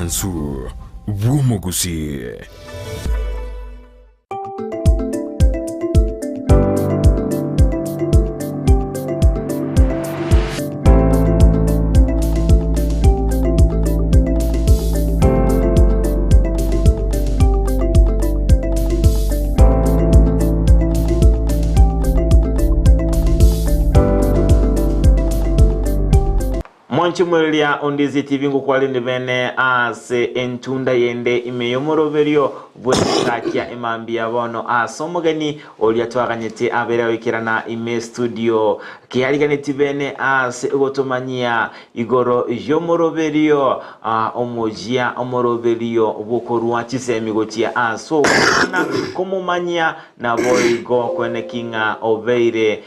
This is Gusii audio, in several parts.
Omosansu bw'omogusii. Mwanche mwereria ondizie TV ngokwarende bene ase entunda yende ime y'omoroberio bw'egesakia emambia bono ase omogeni oria twaganyete abere goikerana ime studio kiariganeti bene ase ogotomanyia igoro y'omoroberio omoyia omoroberio bw'okorua chisemi gochia ase omwana komomanyia naboigo kweneki ng'a obeire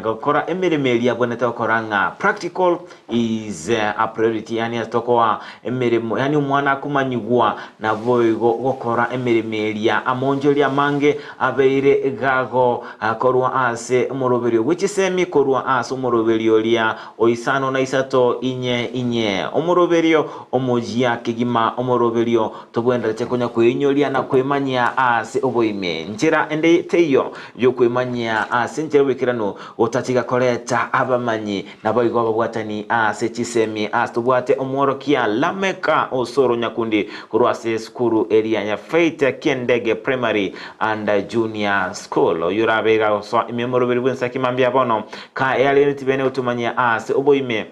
Gakora emeremo eria abwenerete gokora ng'a practical is a priority yaani ase tokoa emeremo yaani omwana akomanyigwa naboigo gokora emeremo eria amaonchoreria amange abeire gago korwa ase omoroberio bwe chisemi korwa ase omoroberio oria o isano na isato inye inye omoroberio omoyia kegima omoroberio tobwenerete konya kweinyoria na kwemanyia ase oboime nchera ende teiyo y'okwemanyia ase enchera y'oboikeranu, gotatiga koreta abamanyi, naboigo ababwatani ase chisemi ase tobwate omworokia Lameka Osoro Nyakundi korwa ase esukuru eria ya Faith Kiendege Primary and Junior School, oyio orabe iga gosoa ime omoroberi bw'ensaki mambia bono ka eareneti bene gotomanyia ase oboime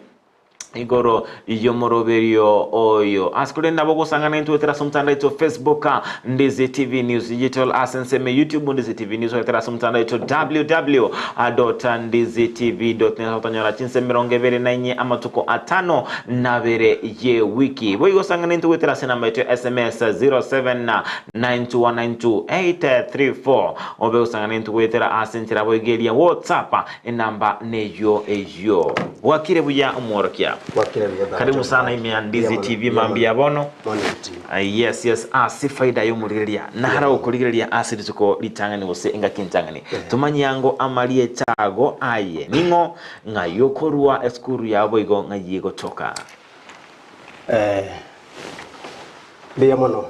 igoro y'omoroberio oyo. Ase korende nabo ogosang'ana intwe goetera ase omotandao oito Facebook Ndizi TV News Digital ase ensemo ya YouTube Ndizi TV News goetera ase omotandao oito www.ndizitv.net otonyora chinse 24 amatuko atano na abere ye wiki. Boigo osang'ana intwe goetera ase enamba yaito ya SMS 0792192834 obe gosang'ana intwe goetera ase enchera boigo eria WhatsApp Enamba neyio eyio. Bwakire buya omworokia. Bwakire buya baba Karibu John sana Badi. ime ya Mbuya Ndizi mono, TV mbuya mambia mono. bono. Morning team. Ah, Yes, yes, ase faida y'omorigereria Mbuya nara mono. gokorigereria ase rituko ritang'ani gose engaki entang'ani. Eh. Tomanye ango amarieta ago aye ning'o ng'ai okorua esukuru yao boigo ng'ai egotoka. Eh, mbuya mono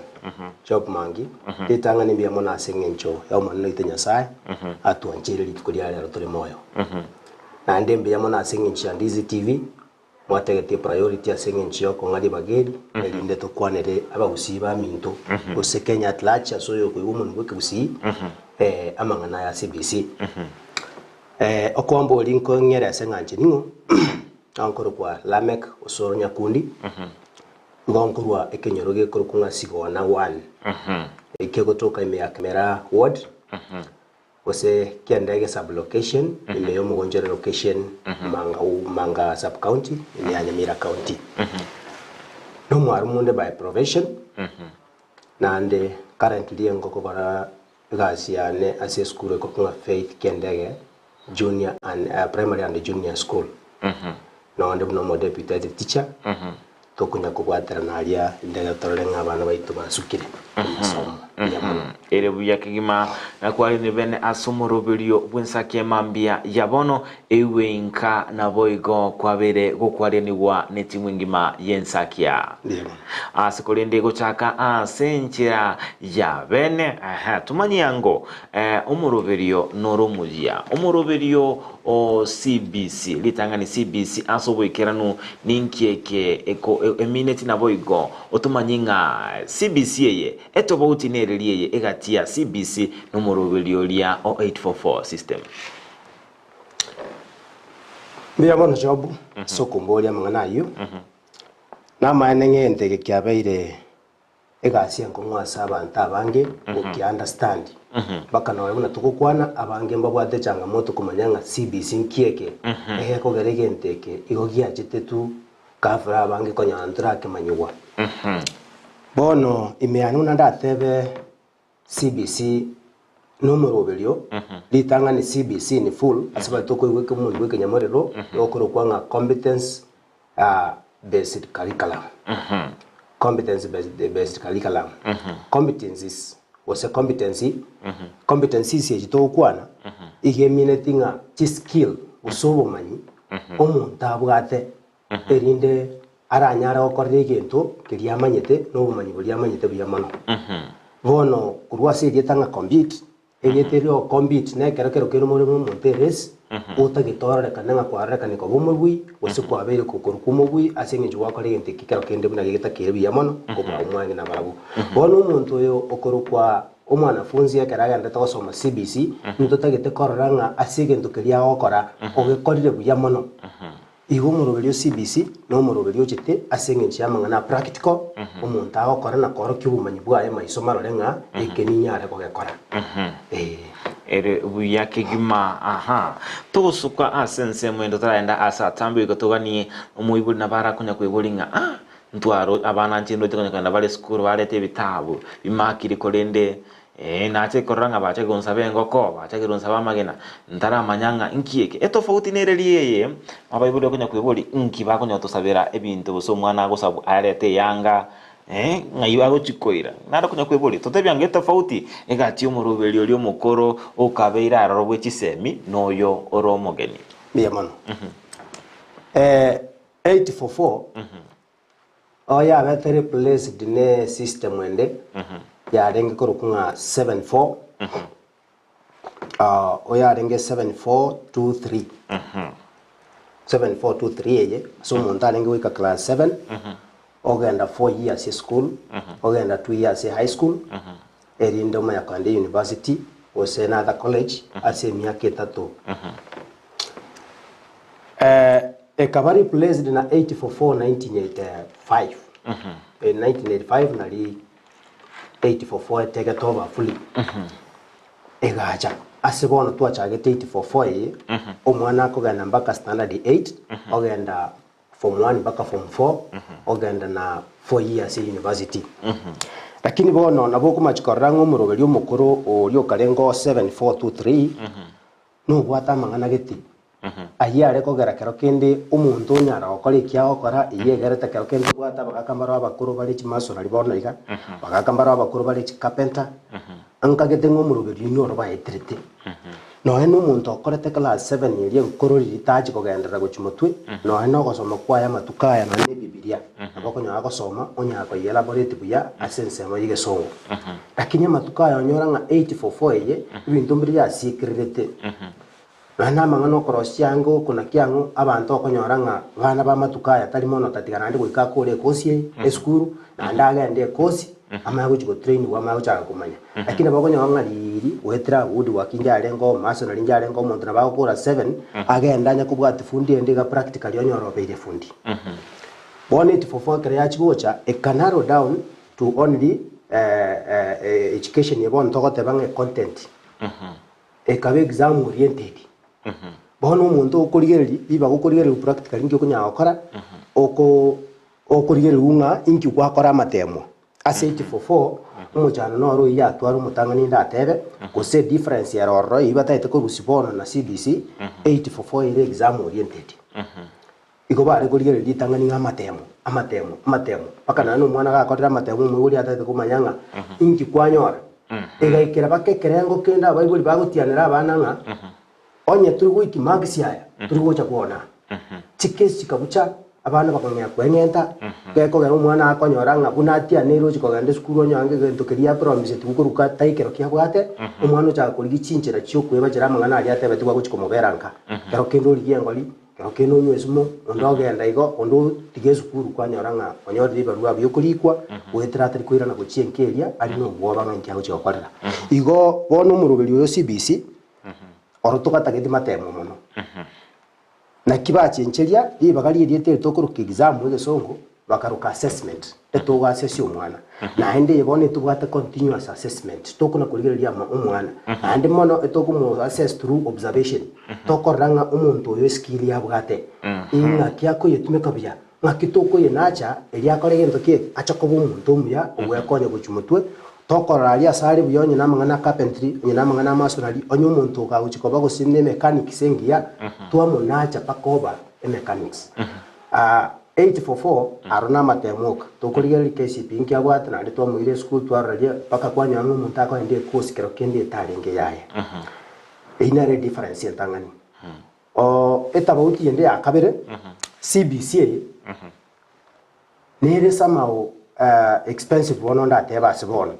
Job Mangi, ritang'ani mbuya mono ase eng'encho ya Omonene oito Nyasae atwancheire rituko ria rero tore moyo. Naende mbuya mono ase eng'encho ya Ndizi TV, mwategetie priority ase eng'encho ya okong'a ribaga eri, erinde tokwanere abagusii baminto gose Kenya at large ase oyokoigwa omonwa bwa ekegusii amang'ana aya CBC. Okoamba oria nkong'ere ase eng'ancho ning'o? Nkorokwa Lameck Osoro Nyakundi. Igo nkorwa ekenyoro gekorokwa ng'a Sigona One, ekegotoka ime ya Kemera Ward, gose Kiandege Sub-location, ime y'Omogonchore Location, Manga, Manga Sub-county, ime ya Nyamira County. Nomwarimu onde by profession, naende currently ngokora egasi yane ase esukuru ekorokwa ng'a Faith Kiandege Junior and Primary and Junior School. Nonde buna omodeputy head teacher, tokonya kobwaterana aria rinde torore ng'a abana baito basukire amasomo buya mono. Ere buya kegima na kwarire bene ase omoroberio bw'ensaki emambia ya bono, eigwe inka naboigo kwabeire gokwarianigwa netimu engima y'ensakia. Mbuya mono. Ase korende gochaka ase enchera ya bene, ehe, tomanye ango omoroberio nore omuya. Omoroberio o CBC, ritang'ani CBC ase oboikeranu ninki eke eko emineti naboigo otomanye ng'a CBC eye etobauti nereri eye egati ya CBC nomoroberio oria o 844 system. Mbuya mono Job ase okomboria amang'ana ayio. Namaene ng'ente eke kiabeire egasi enkong'u ase abanto abange gokia understand mpaka nonye buna togokwana abange mbabwate echangamoto komanya ng'a CBC nki eke egekogera egento eke igo giachete tu ghafla abange konyora ntorakemanyigwa. Bono ime yane buna ndatebe CBC nomoroberio ritang'ani CBC in full ase baria tokoigwa ekemonwa bwa ekenyamorero egokorokwa ng'a competence based curriculum. Competence based curriculum. Competencies gose competency, competencies echi togokwana iga emineti ng'a chiskill gose obomanyi omonto abwate erinde. aranyare gokorera egento keria amanyete na obomanyi boria amanyete buya mono. Bono korwa ase erieta ng'a compete, erieta erio compete nekero kero kere more nomonto eresi, otagete ororekane ng'a kwarorekane koba omobui, gose kwabeire kokorokwa omobui ase eng'encho gwakora egento eke kero kende buna getakere buya mono kobua omwange nabarabwo. Bono omonto oyo okorokwa omwanafunzi ekero agenderete gosoma CBC, ntotagete korora ng'a ase egento keria agokora, ogekorire buya mono. Igo omoroberio o CBC nomoroberio ochete ase engencho y'amang'ana a practical, omonto agokora na koorokia obomanyi bwaye maiso marore ng'a eke ninyare kogekora. Ee. Ere buya kegima. Aha. Togosuka ase ensemo ende totaragenda ase atambe goika toganie omoibori nabo arakonya koiboria ng'a ah, ntwaro abana inche ndoche konya kogenda bare esukuru barete ebitabu bimakire korende Ee, nache korora ng'a bachakire gonsaba engoko, bachakire gonsaba amagena, ntaramanya ng'a inki eke. Etofauti nereri eye, abaibori bakonya koiboria inki bakonya gotosabera ebinto gose omwana agosabwa arete eyanga, eh, ng'ai agochi koira. Naro konya koiboria, totebia ng'a etofauti egati y'omoroberi oria omokoro okabeire aroro bwe chisemi na oyo ore omogeni. Mbuya mono. 844 Oyo abete replaced ne system ende yarenge korokwa ng'a 74 ah, oyo arenge 7423 7423 eye ase omonto arenge goika class 7 ogenda 4 years eschool ogenda 2 years high school erinde omanya kogenda university gose another college ase emiaka etato. Eh, ekaba replaced na 844 1985. Eh, 1985 nari 844 etegete oba fully. Egacha ase bono twachagete 844 eye, omwana akogenda mpaka standard 8, ogenda form 1 mpaka form 4, ogenda na 4 years university. Lakini bono nabo okomachi korora ng'a omoroberi omokoro oria okarenge o 7423, Nobwate amang'ana gete, ayio are kogera kero kende omonto onyara gokora eki agokora, eyio egerete kero kende obwate abagaka mbaro abakoro bare chimasonari bono iga, abagaka mbaro abakoro bare chicarpenter, ankagete ng'a omoroberi oyio oro baeterete. Nonya na omonto okorete class seven eria enkoro riria tachi kogenderera gochia motwe, nonya na ogosoma kwaye amatuko aya nonya na ebibilia, nabo okonyora agosoma onyara koyelaborate buya ase ensemo ya egesongo. Lakini amatuko aya onyora ng'a 844 eye, ebinto mbire yasiekererete. Nonya na amang'ana okorosia ange oko naki ang'o, abanto okonyora ng'a bana b'amatuko aya tari mono tatiga naende goika akore ekosi eye, esukuru, naende agende ekosi, amanye gochia gotrainigwa amanye gochaka komanya. Lakini nabo okonyora ng'a riiri, goetera abwo woodwork inche arenge omomasonari inche arenge omonto nabo agokora seven, agende anye kobwatia fundi ende iga practically onyore obeire fundi. Bono 844 ekero yachia gocha, eka narrow down To only education eye bono togoteba ng'a econtent ekaba exam oriented. Bono omonto okorigereria ribaga okorigereria practically inki okonyara gokora oko okorigereriwa ng'a inki gwakora amatemo. Ase 844 omochando noro oyio yatwara omotang'ani ndatebe gose edifference ere ororo eyio batagete korusia bono na CBC 844 ere exam oriented. Igo bare korigereria ritang'ani ng'a amatemo, amatemo, amatemo, mpaka naende omwana gakorire amatemo omoibori atagete komanya ng'a inki kwanyora. Egaikera mpaka ekerengo kende abaibori bagotianera abana ng'a onye tori goikia marks aya, tori gocha kwana. Chikesi chikabucha, abana bakang'ea kweng'enta, gekogera omwana akonyora ng'a buna atianeire ochia kogenda esukuru onyore ng'a egento keria apromisetigwe korwa ka taikero kiabwate, omwana ochaka korigia chinchera chiokoebachera amang'ana aria atebetigwe agochia komobera nka. Kero kende origie engori, Ekero kende onywe esumo, onde ogenda igo, onde otiga esukuru kwanyora ng'a onyorire ebarua buya okorikwa, goetera atari koirana gochia enka eria, are nobwoba ng'a inki agochia gokorera. Igo bono omoroberi oyo CBC, oro togatageti matemo mono. Naki bachencheria ribaga ri'erieta eri tokoroka exam egesongo, Bakaroka assessment, etogo assess omwana. Naende eye bono etobwate continuous assessment, tokona korigereria ama omwana. Naende mono etokomo assess through observation. Tokorora ng'a omonto oyo eskill yabwate, ing'aki akoyetumeka buya, ng'aki tokoyenacha erio akore gento ki eke, ache koba omonto omuya ogwekonya gochia motwe. Tokorora aria ase are buya onye namang'ana a carpentry, onye namang'ana a masonry, onye omonto ogagochia koba gose ne mechanics engiya, twamonacha mpaka oba emechanics. 844 aro namatemo oka tokorigereria KCPE inki abwate naende twamoira esukuru twaroreria mpaka kwanyora ng'a omonto akoenda ekosi kero kende etarenge yaye. Eyio nere edifference entang'ani. Etabauti ende ya kabere, CBC eye, Nere somehow expensive bono ndatebe ase bono.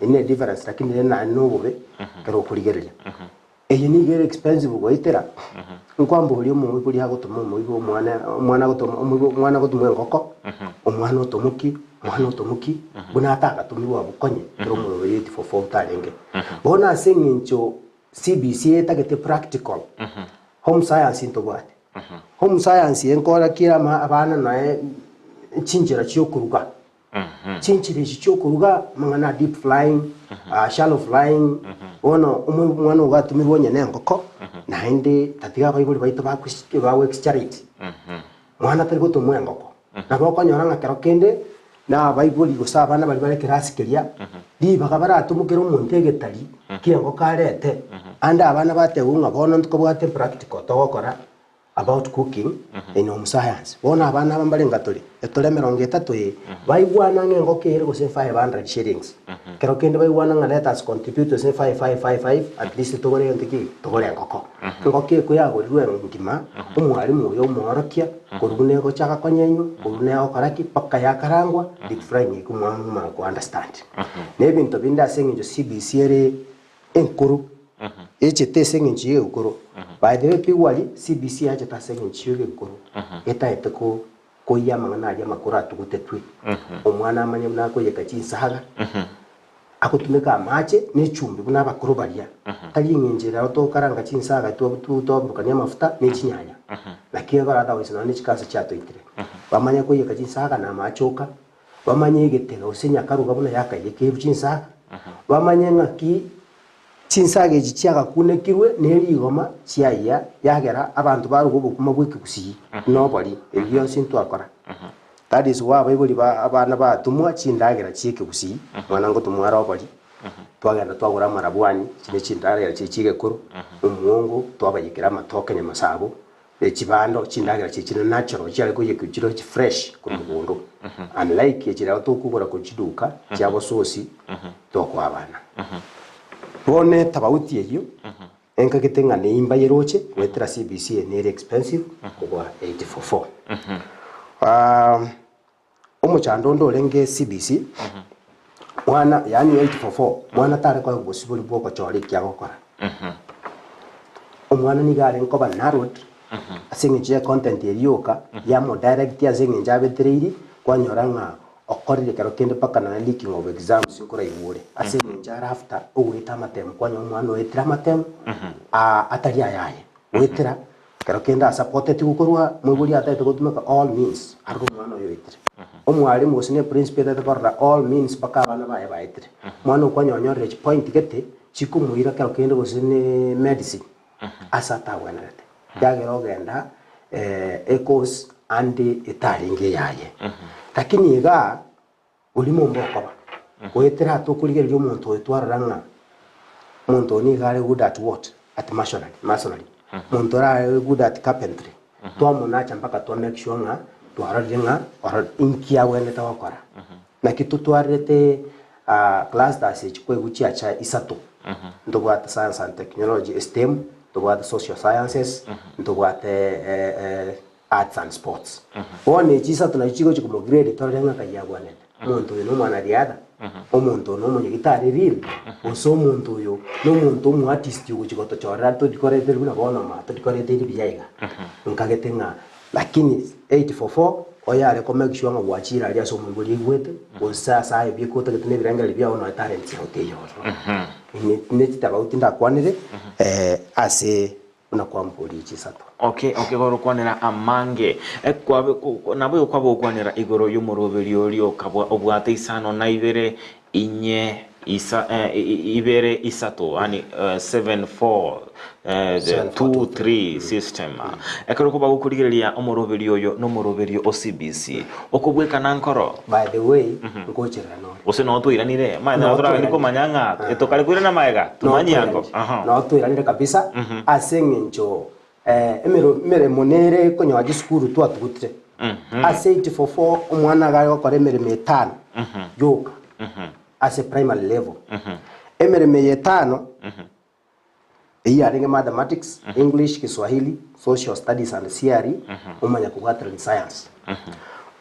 Eye ne difference lakini rende naende nobobe ekero okorigereria. Eye nigo ere expensive goetera, nkwamboria omoibori agotoma omoibo omwana omwana agotoma omoibo omwana agotomwa engoko, omwana otomoki, omwana otomoki, buna atagatomirwe abwo konye ekero omoroberi 844 otarenge. Bono ase eng'encho CBC etagete practical, home science ntobwate. Home science eye nkora kera ama abana naye chinchera chiokoruga. Chinchera echi chiokoruga amang'ana a deep frying, shallow frying, bono omo omwana ogo atumirwe onye na engoko, naende tatiga abaibori baito bago bago exaggerate. Mwana tari gotomwa engoko. Nabo okonyora ng'a kero kende na abaibori gose abana baria bare ekerasi keria, ribaga baratomwe kera omonto egetari ki'engoko arete, ande abana batebiwa ng'a bono ntokobwate practical togokora about cooking in home science. Bono abana aba mbare ngatore, etore emerongo etato eye, baigwana ng'a engoko ere gose 500 shillings. Kero kende baigwana ng'a let us contribute gose five five five five at least togore egento ki? Togore engoko. Engoko eko yagorirwe engima, omwalimu oyo omoorokia, korwa buna egochaka konyenywa, korwa buna egokora ki, mpaka yakarangwa, deep frying eke omwana omanya ko understand. Na ebinto binde ase eng'encho CBC ere enkoro, echete ase eng'encho ya egekoro, by the way pigwari, CBC yachete ase eng'encho ya egekoro, etaete ko koyia amang'ana aria amakoro atugutetwe, omwana amanye buna akoiyeka chinsaga, agotumeka amache na echumbi buna abakoro baria. Tari eng'encho ere aro tokaranga chinsaga twaburukania amafuta ne chinyanya. Naki ekero otherwise nonya ne chikansa chiatoitire. Bamanye koiyeka chinsaga na amache oka, bamanye egetega gose nyakaruga buna yakaiyekirwe chinsaga, bamanye ng'aki Chinsaga echi chiagakunekirwe ne rigoma chiayia, yagera abanto baruga obokima bw'ekegusii na obori, ebi bionsi ntwakora. That is why abaibori ba abana batumwa chindagera chi'ekegusii, mwana ngotumwa are obori, twagenda twagora amarabwani, echi ne chindagera chiria chi'egekoro, omwongo, twabayekera amatoke nyamasabo, chibando, chindagera chiria chire natural chiare koiyekwa chire fresh korwa mogondo, unlike echi rero tokogora korwa chiduka chia bososi tokoa abana. Bono etabauti eyio enkagete ng'a neimba yeroche goetera CBC eye nere expensive kobua 844. Omochando onde orenge CBC, mwana yaani 844, mwana tare koegwa bosibori bwa ogochora eki agokora. Omwana nigo arenge koba narrowed ase eng'encho ya econtent eria yoka, yamodirect ase eng'encho abetereiri, kwanyora ng'a okorire kero kende mpaka nonya leaking of exams nkoraigwe ore, ase eng'encho are after ogoeta amatemu, kwanyora omwana oetire amatemu atari ayaye, goetera Ekero kende asapotetigwe korwa moibori ataete gotumeka all means arore omwana oye oetire. Omwalimu gose ne principal etaete korora all means mpaka abana baye baetire. Omwana okwanyonyorire chipoint gete chikomoira kero kende gose ne medicine ase atagwenerete. Ekiagera ogenda ecourse ande etarenge eyaye. Lakini igaa Orimo mbokoba. Goetera ase okorigereria omonto oyo twarora ng'a omonto oyo nigo are good at what? At masonry, masonry. Omonto ore are good at carpentry. Twamonacha mpaka twa make sure ng'a twarorire ng'a oro inki agwenerete gokora. Naki totwarerete clusters echi kwaigwa chiacha isato. Ntobwate science and technology, STEM, ntobwate social sciences, ntobwate Arts and sports. Bono echi isato nachio chigochia komograde torore ng'a kai agwanete. Omonto oyo nomwanariadha, omonto oyo nomonyagitari real, gose omonto oyo nomonto omoartist ogochia gotochorera todikoreteri buna bono ma todikoreteri buya iga. Nkagete ng'a lakini 844 oyare ko make sure ng'a gwachire aria ase omoibori aigwete, gose ase aye bieka otagete na ebirengererio biago nonya talent yao teiyo ororo. Ne chitabauti ndakwanere ase Buna kwamboria chisato. Okay, okay, gorokwanera amange. Eh, kwabe ko- nabo igo kwaba gokwanera igoro y'omoroberio oria okabwa obwate isano na ibere inye isa eh, i- i- ibere isato yani eh, 7 4 eh, 7, 4, 2 2, 3 system. Ekero koba gokorigereria omoroberio oyo nomoroberio o CBC okobwekana nkoro By the way, nkocherera nore. Gose noo twairanire, manya Noo nabo toragende twairanire. komanya ng'a etokare koirana magega, tumanye ango. Aha. Noo twairanire kabisa ase eng'encho emero emeremo nere ekonyoa chisukuru twatugutire. Ase 844 omwana iga are gokora emeremo etano yoka ase primary level. Emeremo eye etano Eyio yarenge Mathematics, English, Kiswahili, Social Studies and CRE, omanya kobwaterania Science.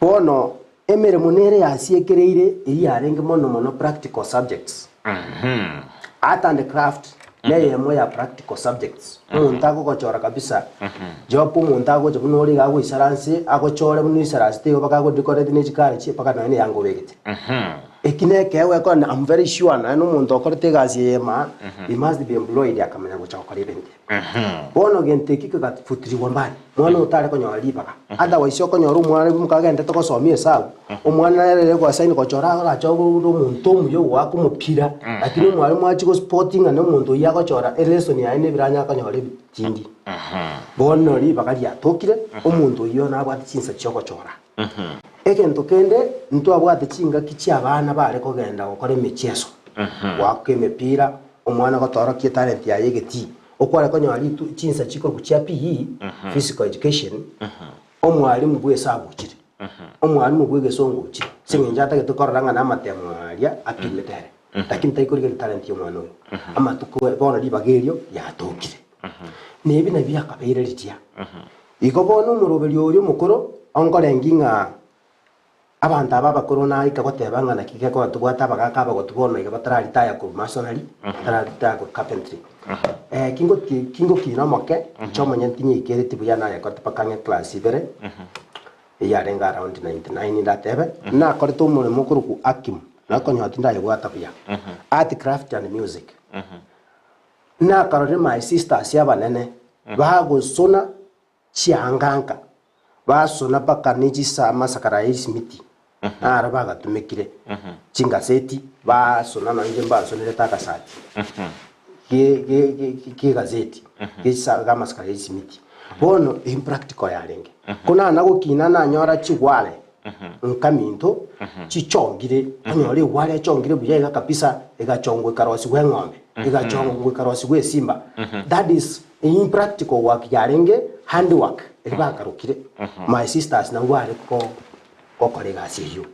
Bono Emeremo nere yasiekereire eyio yarenge mono mono practical subjects. Art and craft neyemo ya practical subjects. Omonto agogochora kabisa, job omonto agocha buna ore iga agoisaranse, agochore buna oisaransete igo mpaka agodecorate ne chikara chie mpaka nonya ne eyanga obegete. Eki nekeegwa ekero I'm very sure nonya na omonto okorete egasi eye maa, he must be employed akamanya gocha gokora ebinto ebi. Bono gento eki kegafutirigwa mbali, mwana oyo tare konyora ribaga. Otherwise okonyora omwana mokagendete gosomia esabu, omwana nere ere goasaini gochora orache obe omonto omuya ogoaka omopira, lakini omwalimu achie gospot ng'a na omonto oyio agochora elesson yaye na ebiranya akonyora ebitindi. Bono ribaga riatokire, omonto oyio nabwate chinsa chiogochora. Egento kende, ntwabwate chingaki chi'abana bare kogenda gokora emechieso, goaka emepira, omwana gotoorokia etalent yaye egetii. Okware konyora ritu chinsa chikorokwa chia PE, Physical Education, omwalimu bw'esabu ochire, omwalimu bw'egesongo ochire, ase eng'encho atagete korora ng'a namatemo aria apimete ere, lakini tari korigereria talent y'omwana oyo. Amatuko bono ribaga erio riatokire. Na ebi nabio biakabeire riria. Igo bono omoroberio oria omokoro onkorengi ng'a abanto aba abakoro naika goteba ng'a naki gekoba tobwate abagaka abagotu bono iga batararitaya korwa masonry, batararitaya korwa carpentry. Kingoti kingokina omoke, inche omonyene tinyeikereti buya nayekorete mpaka ang'e class ibere, eyio yarenge around 99 ndatebe, nakorete omoremo okorokwa Hakim, nakonyora tindayebwata buya, Art, craft and music. Nakarorire my sisters abanene bagosona chianga nka, basona mpaka ne chisa amasakara ye chisimiti naro bagatumekire, chingaseti basona nonye inche mbansonerete agasati ge ge ge kegazeti gechisa gamasakara ye chisimiti. Bono impractical yarenge. Ko nana gokina nanyora chigware nkaminto chichongire, onyore egware echongire buya iga kabisa, egachongwa ekarosigwa eng'ombe, egachongwa ekarosigwa esimba. That is impractical work yarenge handwork eria bakarokire. My sisters nabwo bare ko gokora egasi eyio.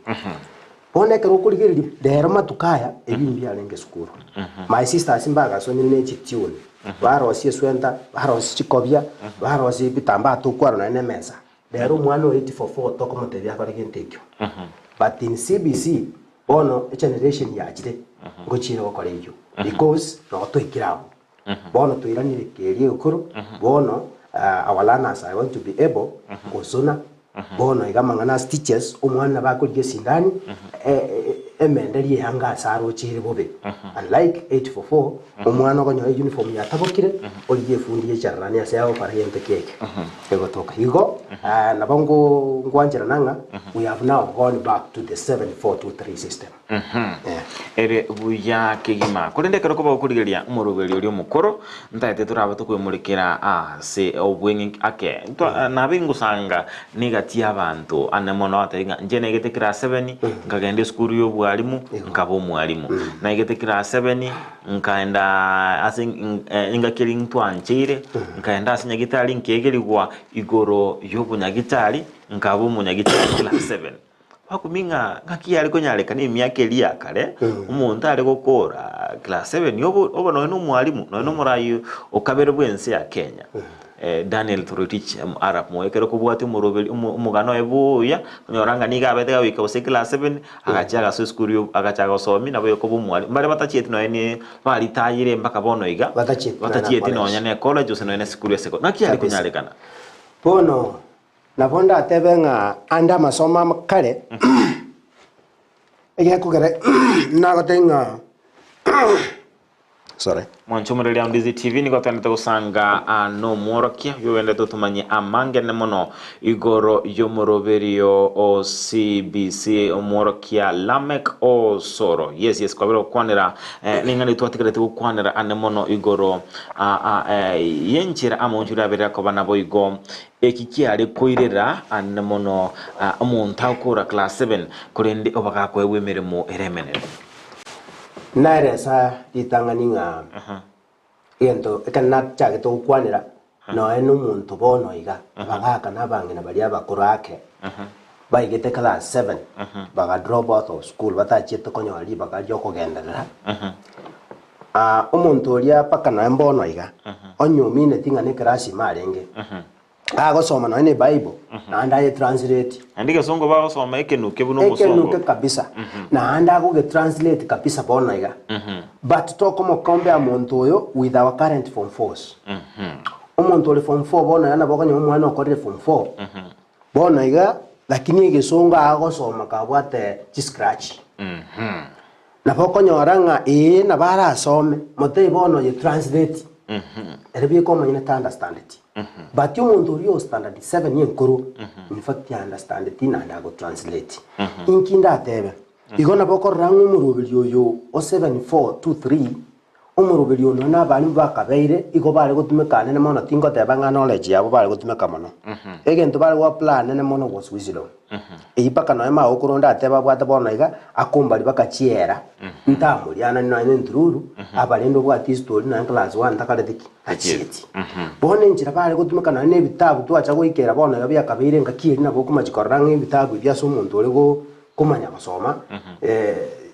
Bono ekero okorigereria rero matuko aya, ebi mbiarenge esukuru. My sisters mbagasomire ne chitune, barosia eswenta, barosia chikobia, barosia ebitambaa tokwarwa nonya na emesa. Rero omwana o 844 tokomotebia akore gento ekio. But in CBC bono egeneration yachire ngochiire gokora eyio because noo twaikire abwo. Bono twairanire keria egekoro bono our learners are going to be able gosona bono iga amang'ana a stitches omwana nabo akorigia esindani emenderi eyanga ase aroche ere bobe. Unlike 844 Omwana okonyora eyuniform yatabokire, origie efundi y'echararani ase agokora gento kiaike egotoka. Igo nabo ngwancherana ng'a we have now gone back to the 7423 system. Eh. Ere buya kegima. Korende ekero koba gokorigereria omoroberi oria omokoro, ntaete torabe tokoimorekera ase obweng'e ake. Ntwa nabe ingosanga negati y'abanto ane mono atebi ng'a inche naigete class seven, nkagenda esukuru y'obwalimu, nkaba omwalimu. Naigete class seven, nkaenda ase engaki eria ntwancheire, nkaenda ase nyagitari nkegerigwa igoro y'obonyagitari, nkaba omonyagitari class seven. Bakumia ng'a ng'aki yare konyarekana emiaka eria ya kare, omonto are gokora class seven obo obe nonye na omwalimu, nonye na omorai o kabere bw'ense ya Kenya, Daniel Toroitich arap Moi, ekero kobwatia omoroberi omo omogano oye buya, okonyora ng'a nigo abete gagoika gose class seven, agachia agasoa esukuru ya agachaka gosomia nabo okoba omwalimu. Mbare batachieti nonye ne baritayire mpaka bono iga, Batachieti nonya na batachieti college. nonya na ecollege gose nonya na esukuru ya secondary. Ng'aki yare Kabisa. konyarekana? Bono Nabo ndatebe ng'a ande amasomo amo kare, egekogera nagotebia ng'a sorry. Mwanche omoreri aa Ndizi TV nigo twenderete gosanga aa nomworokia oyio ogenderete otomanyie amangene mono igoro y'omoroberio o CBC omworokia Lameck Osoro. Yes yes kwabera gokwanera eh, ning'ana twatigarete gokwanera ane mono igoro aa eh, yenchera amaonchorero abere akoba naboigo Eki kiare koirera ande mono omonto agokora class seven korende oba gakoegwa emeremo ere emenene. Naeresa ritang'ani ng'a egento ekero nachagete gokwanera nonya na omonto bono iga, abagaka na abang'ina baria abakoro ake, baigete class seven, baga drop out of school batachiete konyora ribaga riokogenderera. Omonto oria mpaka nonya mbono iga, onye omineti ng'a nekerasi ime arenge. Agosoma nonya ne Bible, naende aye translate. Naende egesongo bagosoma ekenuke buna omosongo. Ekenuke kabisa. Naende agoge translate kabisa bono iga. But tokomocompare monto oyo with our current form fours. Omonto ore form four bono iga nabo okonyora omwana okorire form four, bono iga lakini egesongo agosoma kabwate chiscratch. Nabo okonyora ng'a ee nabo arasome, motebie bono oye translate, ere bweka omonyene ta understandeti. But omonto oria o standard seven enkoro, in fact a understandeti naende ago translate. Inki ndatebe? Igo nabo okorora ng'a omoroberi oyo o 7423, omoroberi oyo nonya na abalimu bakabeire, igo bare gotumeka anene mono, tingoteba ng'a knowledge yabo bare gotumeka mono. Egento bare go apply anene mono was wisdom. Eyio mpaka nonya magokoro onde atebe abwate bono iga, akombari baka chiera, ntamorianani nonya na entururu, aba rende obwate history nonya class one ntakareti ki? Tachieti. Bono enchera bare gotumeka nonya na ebitabu twacha goikera bono iga biakabeire engaki eria nabo okomachi korora ng'a ebitabu ebi ase omonto ore go komanya gosoma,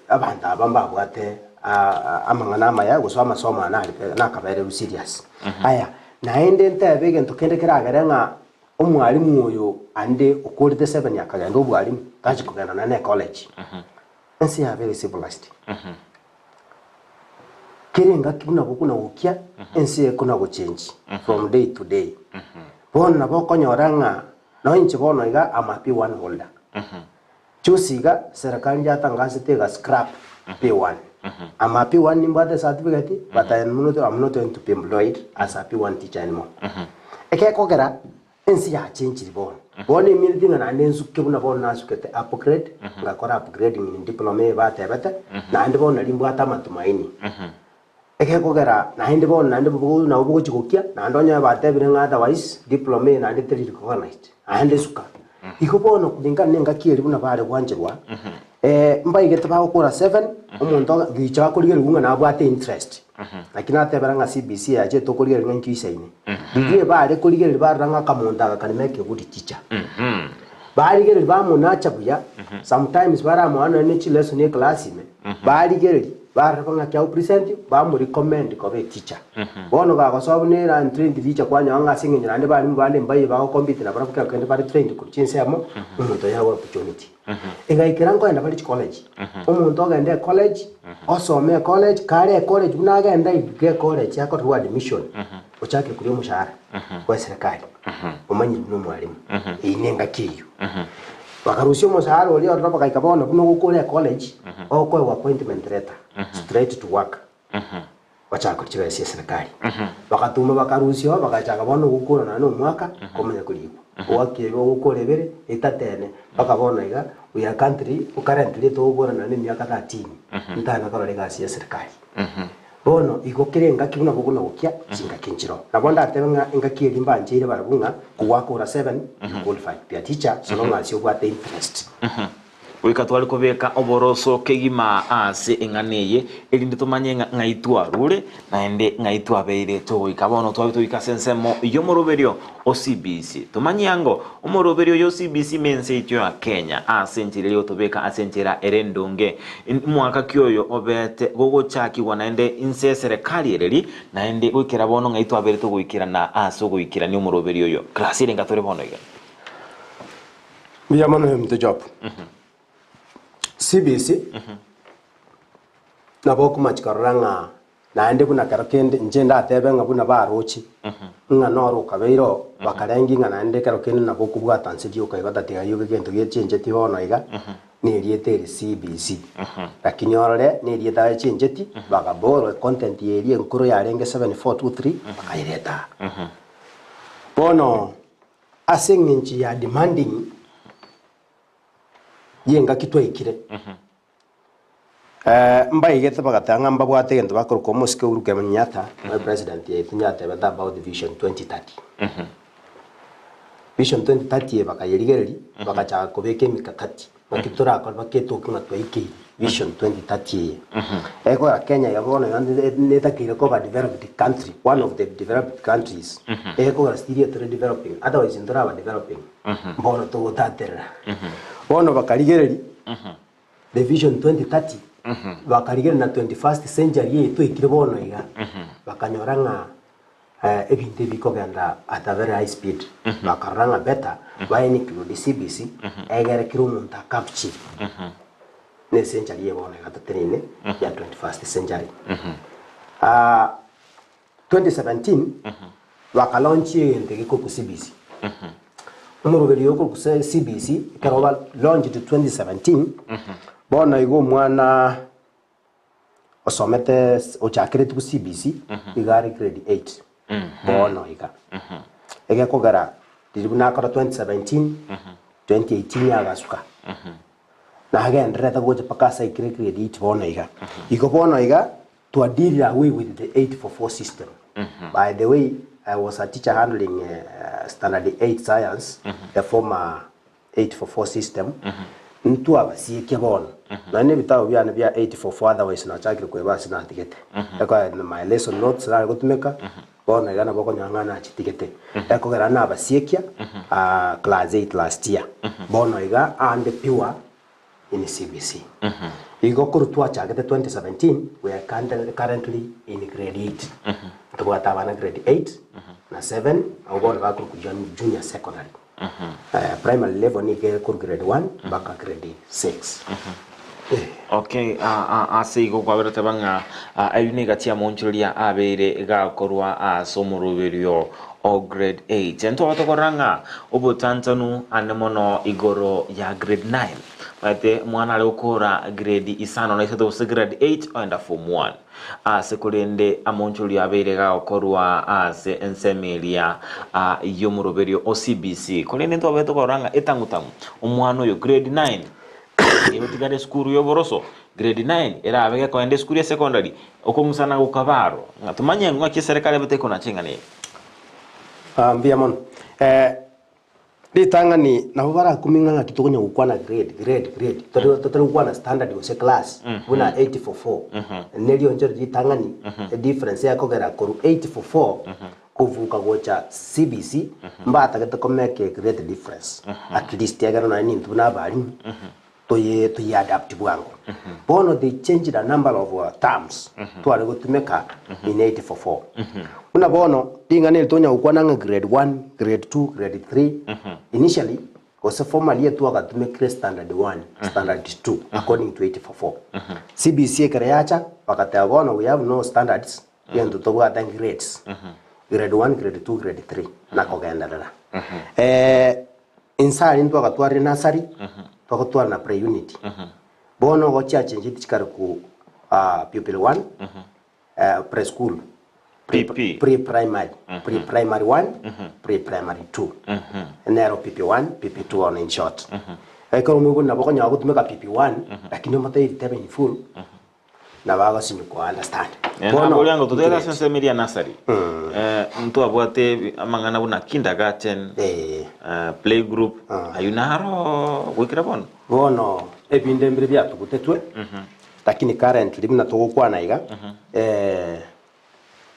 abanto aba mbabwate amang'ana amaya gose amasomo aya nare nakabereru serious. Aya, naende ntebe egento kende keragere ng'a Omwalimu oyo ande okorete seven akagenda obwalimu, tachi kogenda nonya ne college. Ense yabeire civilized. Kera engaki buna bokuna gokia, ense ekona gochange from day to day. Bono nabo okonyora ng'a nonya inche bono iga am a P1 holder. Juzi iga serikali yatangasete ega scrap P1. Am a P1 nimbwate certificate but I am not, I'm not going to be employed as a P1 teacher anymore. Egekogera ense yachenchiri bono. Bono emineti ng'a naende nsuke buna bono nasukete upgrade, ngakora upgrading in diploma eye batebete, naende bono nari mbwate amatumaini. Egekogera naende bono naende nabo bogochia gokia, naende onye batebire ng'a otherwise diploma eye naende teri recognized, naende suka. Igo bono kulingana na engaki eria buna bare gwancherwa, mbaigete bagokora seven, omonto gicha akorigerigwa ng'a nabwate interest, lakini natebera ng'a CBC yachete okorigereria ng'a inki oisaine. Riria bare korigereria barora ng'a akamonto aka can make a good teacher. Barigereria bamonacha buya, sometimes baramoa nonye ne chilesson eclass ime, barigereria barora ng'aki ago present, bamo recommend koba eteacher. Bono gagosoa buna ere untrained teacher kwanyora ng'a ase eng'encho naende barimu bande mbaye bago compete nabarabwo kero kende bare trained korwa chinsemo, omonto oyo agoe opportunity. Egaikera nkoenda bare chicollege, omonto ogende ecollege, osome ecollege, kare ecollege buna agenda iga ecollege akorerwa admission, ochakire koria omoshahara bwa eserekari. Omanyire buna omwalimu, eyio nengaki eyio. Bakarusia omosaara oria ororo bagaika bono buna ogokora ecollege, okoegwa appointment letter, straight to work. Bachaka koria chibesa chia eserekari. Bagatuma bakarusia oo, bagachaka bono ogokora nonya na omwaka, komanya korikwa. Ogwakire ogokora ebere, etato ene, mpaka bono iga, we are country, currently togokora nonya na emiaka 13, ntana korora egasi ya eserekari. Bono igo kera engaki buna bokona gokia, chingaki nchiroo. Nabo ndatebe ng'a engaki eria mbancheire barabwo ng'a kogwakora seven, you qualify to be a teacher, so long as obwate interest. Goika tware kobeka oboroso kegima ase eng'ana eye, erinde tomanye ng'a ng'ai twarure, naende ng'ai twabeire togoika. Bono twabe togoika ase ensemo y'omoroberio o CBC. Tomanye ango omoroberio oyo o CBC mense yaito ya Kenya ase enchera eria egotobeka ase enchera ere endonge. Mwaka ki oyo obete gogochakigwa naende inse eserekari ereri, naende goikera bono ng'ai twabeire togoikerana ase ogoikerania omoroberio oyo. Class ere ngatore bono iga. Mbuya mono ominto Job. CBC nabo okomachi korora ng'a naende buna kero kende inche ndatebe ng'a buna baroche ng'a noro okabeire oo bakarengi ng'a naende kero kende nabo okobwata nse rioka igo tatiga rioka egento gechencheti bono iga na erieta eri CBC. Lakini orore na erieta gechencheti bakaborrow econtent eria enkoro yarenge 7423 bakayereta aa. Bono Ase engencho ya demanding y'engaki twaikire, mbaigete bagateba ng'a mbabwate egento bakoroka omosike Uhuru Kenyatta, oye president yaito niatebete about vision 2030. Vision 2030 eye bakayerigereria, bagachaka kobeka emikakati, naki torakore baketoke ng'a twaikeire vision 2030 eye. Ekogera Kenya iga bono iga netakeire koba developed country, one of the developed countries, ekogera still yet tore developing, otherwise ntoraba developing, mbono togotaterera. Bono bakarigereria the vision 2030, bakarigereria na 21st century eye twaikire bono iga, bakanyora ng'a. Ebinto ebi bikogenda at a very high speed, bakarora ng'a better ba include CBC egere kera omonto a capture ne century eye bono iga toteneine ya 21st century. 2017 baka launch egento gekorokwa CBC. Omoroberi oyo okorokwa CBC ekero ba launched 2017 bono iga omwana osomete ochakeretigwe CBC iga are grade 8 bono iga. Egekogera riria buna akora 2017, 2018 agasuka nagendererete gocha mpaka ase aikire grade 8 bono iga. Igo bono iga twa dealire away with the 844 system. By the way I was a teacher handling standard 8 science, the former 844 system, ntwabasiekia bono, nonya na ebitabu biane bia 844 otherwise nachakire koeba ase natigete. Ekogera my lesson notes nare gotumeka, bono iga nabo okonyora ng'a nachitigete. Ekogera nabasiekia class 8 last year, bono iga ande pure in CBC. Igo korwa twachagete 2017, we are currently in grade 8. Ntobwate abana grade 8 na 7, abwo bono bakorokwa junior secondary. Primary level nigo ere korwa grade 1 mpaka grade 6. Eh. Okay, ase igo kwabera teba ng'a ayio nigo chiamonchoreria abeire gakorwa ase omoroberio o grade 8. Ntwaba tokorora ng'a obotantanu ane mono igoro ya grade 9. Maete mwana are gokora grade isano na isato gose grade 8 oenda form 1. Ase korende amonchorio abeire gagokorwa ase ensemo eria y'omoroberio o CBC. Korende ntwabete tokorora ng'a etang'u-tang'u omwana oyo grade 9 egotigara esukuru y'oboroso, grade 9 erabe gekoenda esukuru ya secondary, okong'usana gokaba aro. Ng'a tomanye ng'aki eserekari ebete ekonacha eng'ana eye. Ah, mbuya mono. Eh, Ritang'ani nabo barakumie ng'a ng'aki tokonya gokwana grade, grade, grade, totari totari gokwana standard gose class buna 844. Nerio inche ritang'ani edifference ekogera korwa 844 kovuka gocha CBC mbatagete ko make a great difference at least egere nonye nintwe buna abalimu toye toye adapt bwango. Bono they changed a number of terms tware gotumeka in 844. Buna bono ring'ana eri tonya gokwana ng'a grade one, grade two, grade three, initially gose formally etwagatumekire standard one, standard two according to 844. CBC ekero yacha bagateba bono we have no standards egento tobwate grades, grade one, grade two, grade three nakogenderera. Inse aria ntwagatwarire nursery, twagotwara na pre unit. Bono igo chiachencheti chikare ku pupil one, pre school, pre PP. pre primary, pre primary one, pre primary two. Nero PP one, PP two bono in short. Ekero omoibori nabo okonyora gotumeka PP one, lakini omotebi ritebe in full, Nabo agosinywa ko understand. Bono Naboria ngo totebe ase ensemo eria ya nursery, ntwabwate amang'ana buna kindergarten, play group, ayio naro goikera bono. Bono ebinde mbire biatugutetwe, lakini currently buna togokwana iga,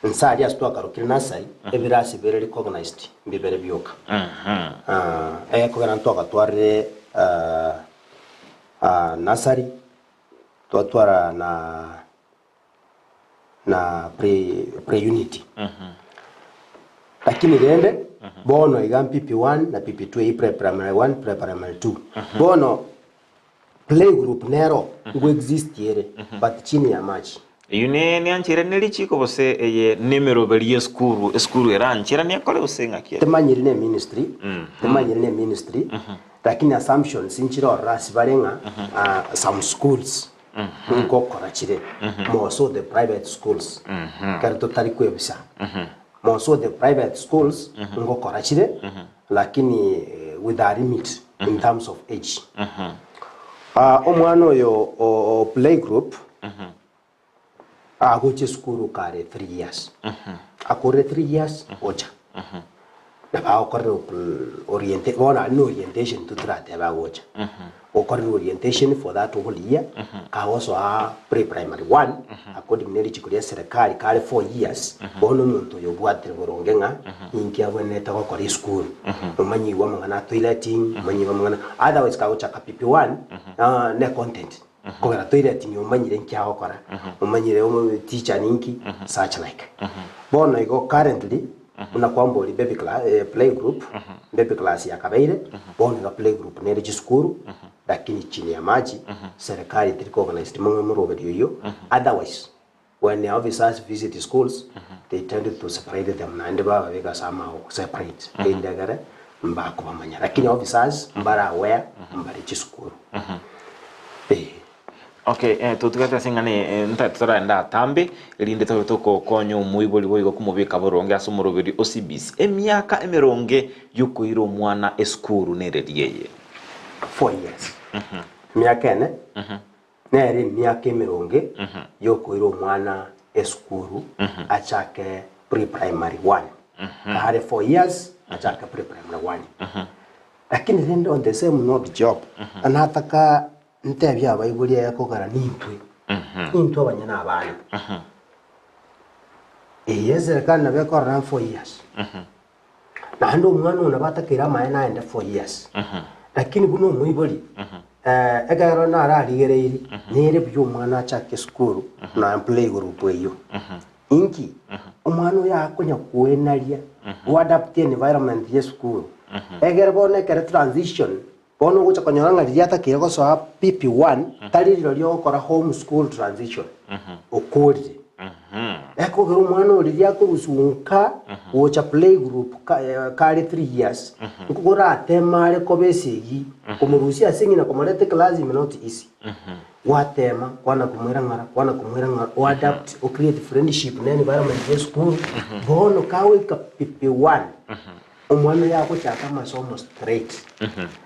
nse aria ase twakarokire nursery, ebirasi bire recognized mbibere bioka. Ekogera ntwagatwarire nursery, Twatwara na na pre pre unity lakini rende bono iga PP1 na PP2 eyio pre primary 1 pre primary 2 bono play group nero ngo exist ere but chini ya machi. Eyio ne neancheire ne richiko gose eye nemeroberi y'esukuru, esukuru erancheranie ekore gose ng'aki ere? Timanyiri ne ministry, timanyiri ne ministry, lakini assumptions nchire ororo ase bare ng'a some schools nkokora chire, more so the private schools, ekero totari kwebisa, more so the private schools nkokora chire, lakini with a limit in terms of age. Omwana oyo o playgroup, Agocha esukuru kare three years, akorire three years ocha, nabo agokorera oriente bono aria na orientation toratebe agocha, okorerwa orientation for that whole year, kagosoa pre primary one, according ne richiko ria serikali kare four years, bono omonto oyo obwatire boronge ng'a ninki abwenerete gokora esukuru, omanyigwe amang'ana a toileting, omanyigwe amang'ana, otherwise kagochaka pp one, ne content. Kogera toileting omanyire nki agokora, omanyire teacher ninki, such like. Bono igo currently, buna kwamboria baby class, play group, baby class yakabeire, bono iga play group nere chisukuru, lakini chini ya maji, serikali teri ko organized mono omoroberi oyio, otherwise when the officers visit schools, they tend to separate them naende bababeka ase amao separate, erinde ekere mbakobamanya, lakini officers mbare aware mbare chisukuru. Eh. Okay, eh, totugete ase eng'ana eye eh, nta toraende atambe erinde tobe tokokonya omoibori boigo komobeka boronge ase omoroberi o CBC. Emiaka emeronge yokoira omwana esukuru nereri eye. 4 years, emiaka ene nere emiaka emeronge yokoira omwana esukuru achake pre-primary one. Kare 4 years achake pre-primary one. Lakini rende on the same note job, anataka ntebie abaibori eye kogera nintwe, nintwe abanyene abana. Eye eserikali nabo ekorora 4 years. Naende omwana oyo nabo atakeire amaene aende 4 years. Lakini buna omoibori, ekero nararigereiri, nere buya omwana achake esukuru na playgroup eyio. Inki? Omwana oyo akonya koenaria, goadapt environment ya esukuru. Egere bono ekere transition, bono ogocha konyora ng'a riria atakeire gosoa PP1, tari rirorio ogokora home school transition, okorire. Ekogera omwana oria riria akorusiwa nka gocha playgroup kare 3 years, nkorateme are koba esegi, komorusia ase ng'ina komoreta eclass ime not easy. Gwatema, kwana komoira ng'ora, kwana komoira ng'ora, o adapt, o create friendship na environment ya esukuru, bono kagoika PP1, omwana oyo agochaka amasomo straight.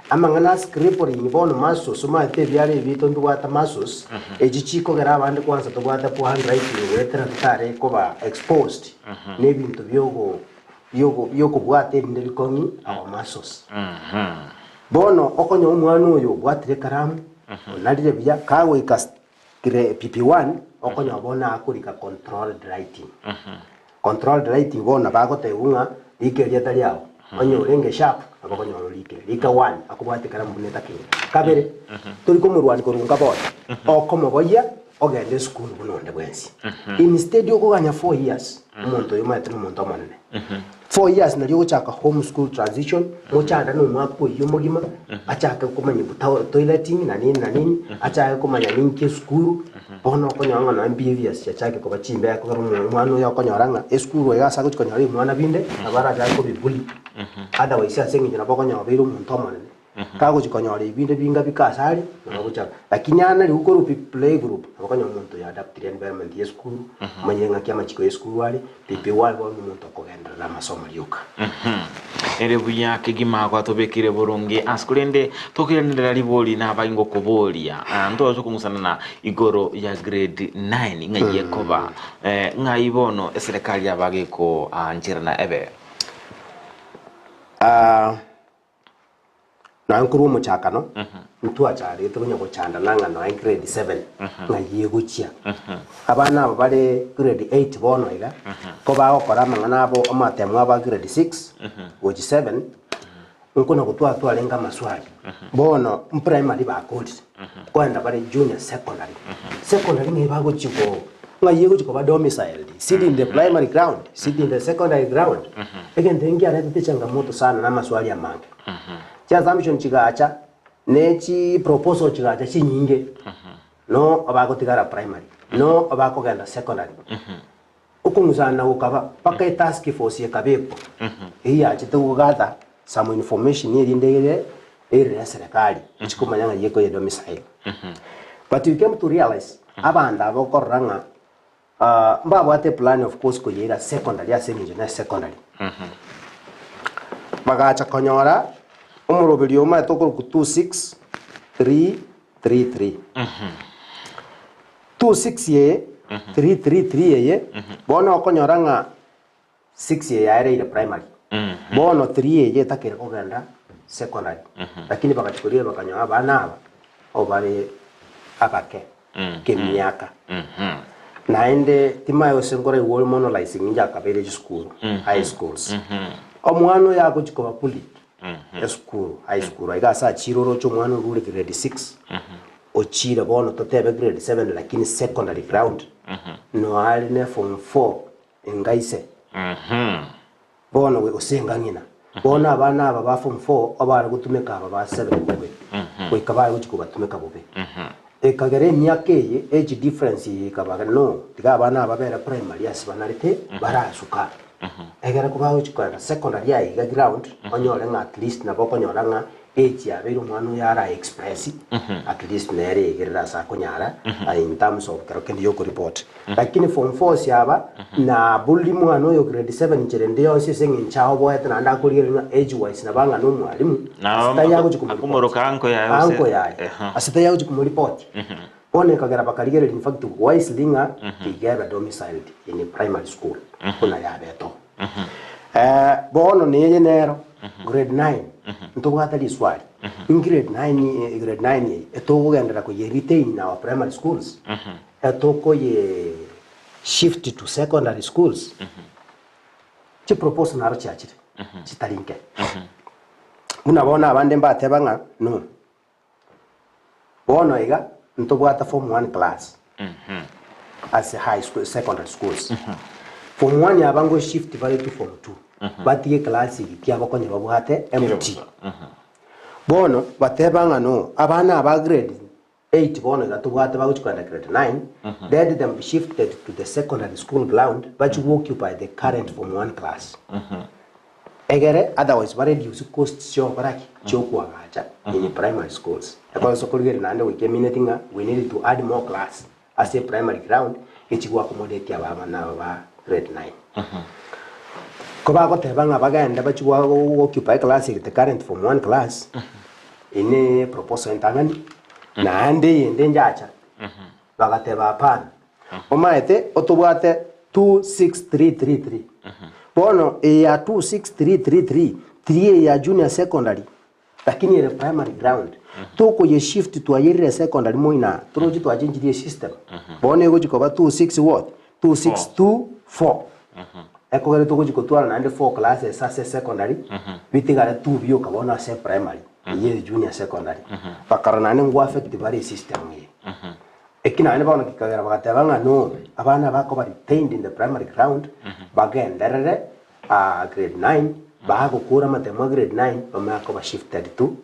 Amang'ana a scribbling bono muscles, omanyete ebiara ebi biaito ntobwate muscles, echi chikogera abande kwanza tobwate poor handwriting goetera totare koba exposed na ebinto biogo biogo biokobwata erinde bikong'i our muscles. Bono okonyora omwana oyo obwatire ekaramu, onarire buya, kagoika PP1, okonyora bono akorika controlled writing. Controlled writing bono nabo agotebiwa ng'a rika erieta riago, onye orenge sharp, nabo okonyora orikire. Rika one, akobwate ekaramu buna etakeire. Kabere, tori komorwania korwa nka bono, okomoboyia ogende esukuru buna onde bwensi. Instead okoganya 4 years, omonto oyo omanyete na omonto omonene. 4 years nario ogochaka home school transition, mochanda na omwaka oyio omogima, achake komanya toileting na nini na nini, achake komanya ninki esukuru, bono okonyora ng'a nonya behaviors chiachakire koba chimbe ekogera omwana oyo okonyora ng'a esukuru iga ase agochi konyora ebimwana binde, nabo arachake kobibully, otherwise ase eng'encho nabo okonyora obeire omonto omonene. Kagochi konyora ebinde binga bike ase are, nabo agochaka. Lakini ana riria okorwa pi play group, nabo okonyora omonto oyo adaptire environment ya esukuru, omanyire ng'aki amachiko ya esukuru are, PP1 bono omonto okogenderera amasomo rioka. Ere buya kegima gwatobekire boronge ase korende tokoiranerera ribori nabae ngokoboria. Ah, ntoche kong'usanana igoro ya grade 9 ng'ai ekoba. Eh, ng'ai bono eserekari yaba gekoancherana ebe? Ah, Nonya nkorwa omochakano, ntwacharete konya gochandana ng'a nonya grade 7 ng'ai egochia. Abana aba bare grade 8 bono iga, ko bagokora amang'ana abo amatemo abo a grade 6 gochi 7, nkona gotwara twarenge amaswali. Bono mprimary bakorire, nkoenda bare junior secondary. Secondary ng'ai bagochi go ng'ai egochi koba domiciled, is it in the primary ground, is it in the secondary ground? Egento eke nkiaretete changamoto sana na amaswali amange. Chi assumption chigacha, ne chi proposal chigacha chinyinge, no abagotigara primary, no abakogenda secondary. Okong'usana gokaba mpaka etask force ekabekwa, eyio yachete gogather some information erinde ere erire eserekari echi komanya ng'a yekoye domicile. But we came to realize abanto aba okorora ng'a ah, mbabwate eplan of course koyeira secondary ase eng'encho ne secondary. Bagacha konyora omoroberi omaete okorokwa 26333. 26 eye, 333 eye, bono okonyora ng'a 6 eye yaereire primary, bono 3 eye etakire kogenda secondary. Lakini bagachia koria bakanyora abana aba obare abake kemiaka. Naende timaye gose nkoraigwe ore monolizing inche akabeire chisukuru, high schools. Omwana oyo agochia koba bullied esukuru, high school, iga ase achire oroche omwana orure grade 6. ochire bono totebe grade 7 lakini secondary ground noare ne form 4 engaise bono gose engang'ina. Bono abana aba ba form 4 obare gotumeka aba ba 7 bobe goika bare gochia kobatumeka bobe. Ekagera emiaka eye age difference eye ekaba no tiga abana aba babere primary ase banarete barasuka. Egere kobagochia kogenda secondary aye iga ground onyore ng'a at least nabo okonyora ng'a age yabeire omwana oyo ara express at least nere egerere ase akonyara in terms of kero kende yokoreport. Lakini form four aba nabori mwana oyo grade 7 nchera ende yonsi ase eng'encho aoboete naende akorigereria ng'a age wise nabo ang'ana omwalimu Nabo ase tari agochia komoripoti. akomoroka anko yaye gose Anko yaye ehe. ase tari agochia komoripoti. Bono ekagera bakarigereria in fact wisely ng'a tiga ebe domiciled in primary school buna yabete oo. Bono neye nero grade 9 ntobwate riswali in grade 9 grade 9 eye etokogenderera koye retain in our primary schools Etokoye shift to secondary schools, chiproposal naro chiachire chitari nke. Buna bono abande mbateba ng'a no, bono iga ntobwate form one class ase high school, secondary schools. Form one aba ngo shift bare to form two, batige eclass eye kiabo konya babwate empty. Bono bateba ng'a no, abana aba grade 8 bono iga tobwate bagochia kogenda grade 9, let them be shifted to the secondary school ground bachie go occupy the current form 1 class. Egere otherwise ba reduce costs chiogokora ki? Chiokoagacha in primary schools. Ekero ase okorigereria naende goika emineti ng'a we need to add more class ase primary ground echi go accommodate aba abana aba ba grade 9. Ko bagoteba ng'a bagende bachie go occupy class ere the current form 1 class, Eye neproposal entang'ani, naende eyende njacha. Bagateba, Hapana. Omaete otobwate 26333. Bono eye ya 26333 tiri eye ya junior secondary, lakini ere primary ground. Tokoyeshift twayerire secondary moina, toroche twachenchirie esystem. Bono egochi koba 26 what? 2624. Ekogera togochia kotwara naende four classes ase esecondary, bitigare two bioka bono ase eprimary, eyio ere junior secondary. Bakarora naende ngo affect bare esystem eye. Eki naende bono kekagera bagateba ng'a no, abana bakoba retained in the primary ground, bagenderere grade nine, bagokora amatemo a grade nine, bamanye koba shifted to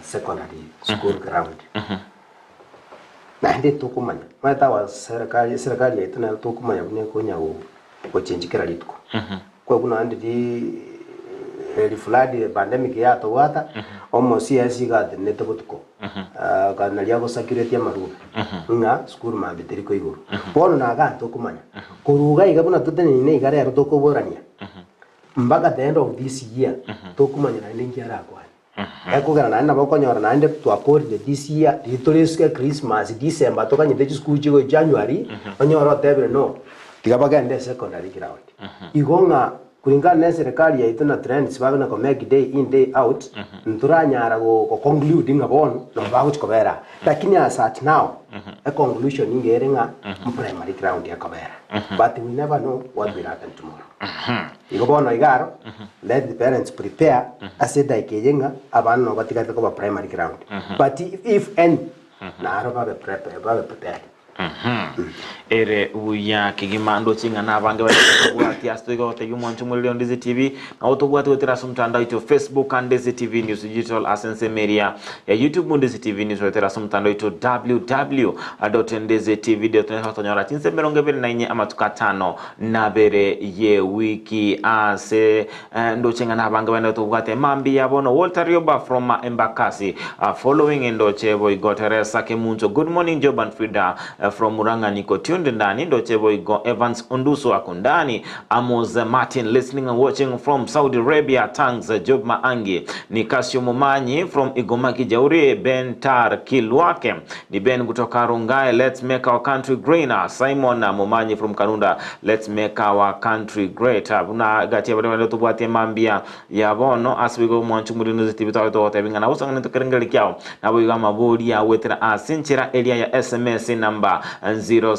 secondary school ground. Naende tokomanya, omanyete our serikali, eserekari yaito nero tokomanya buna ekonya gochenji kera rituko. Kwa buna naende ri eri flood epandemic yatobwata, omo CS iga atenenete botuko, naria agosacurate amarube, ng'a sukuru mambia teri koigorwa. Bono naga tokomanya, korwa iga iga buna toteneine iga rero tokoborania, mpaka the end of this year, tokomanya naende nki arakwane. Ekogera naende nabo okonyora naende twakorire this year, riria tore esike Christmas, December tokanyete chisukuru chigo January, onyore otebire no, tiga bagende secondary ground. Igo ng'a kulingana na eserekari yaito na trends babe na ko make day in day out, ntoranyara go go conclude ng'a bono nabo bagochi kobera aa. Lakini as at now, econclusion nigo ere ng'a primary ground ekobera. But we never know what will happen tomorrow. Igo bono iga aro, let the parents prepare ase edaika eye ng'a abana nabo batigarete koba primary ground. But if any, naro babe prep babe prepared. Ere buya kegima ndoche ng'a nabange bare kobwatia ase toiga gotebia omwancho omoreri o Ndizi TV nabo tobwate goetera ase omotandao oito Facebook and Ndizi TV News Digital ase ensemo eria ya YouTube Ndizi TV News goetera ase omotandao oito www.ndizitv.net gotonyora chinsa emerongo ebere na inye amatuko atano Nabere ye wiki ase ndoche ng'a nabange bande tobwate mambia bono Walter Rioba from Embakasi following ndoche boigo Teresa Kemunto good morning Job and Frida from Murang'a niko tuned ndani ndoche boigo Evans Onduso ako ndani Amos Martin listening and watching from Saudi Arabia thanks Job Maangi ni Casio Mumanyi from Igoma Kijauri Ben Tar Kilwake Ni Ben kutoka Rongai, let's make our country greener. Simon Momanyi from Kanunda, let's make our country greater. Buna gati abare bande tobwate mambia ya bono ase bigo mwanchu muri nuzi TV twabe togoteba ing'a nabo sang'ani tokerengeri kiao nabo igo amabori agwetera ase enchera eria ya SMS namba. enamba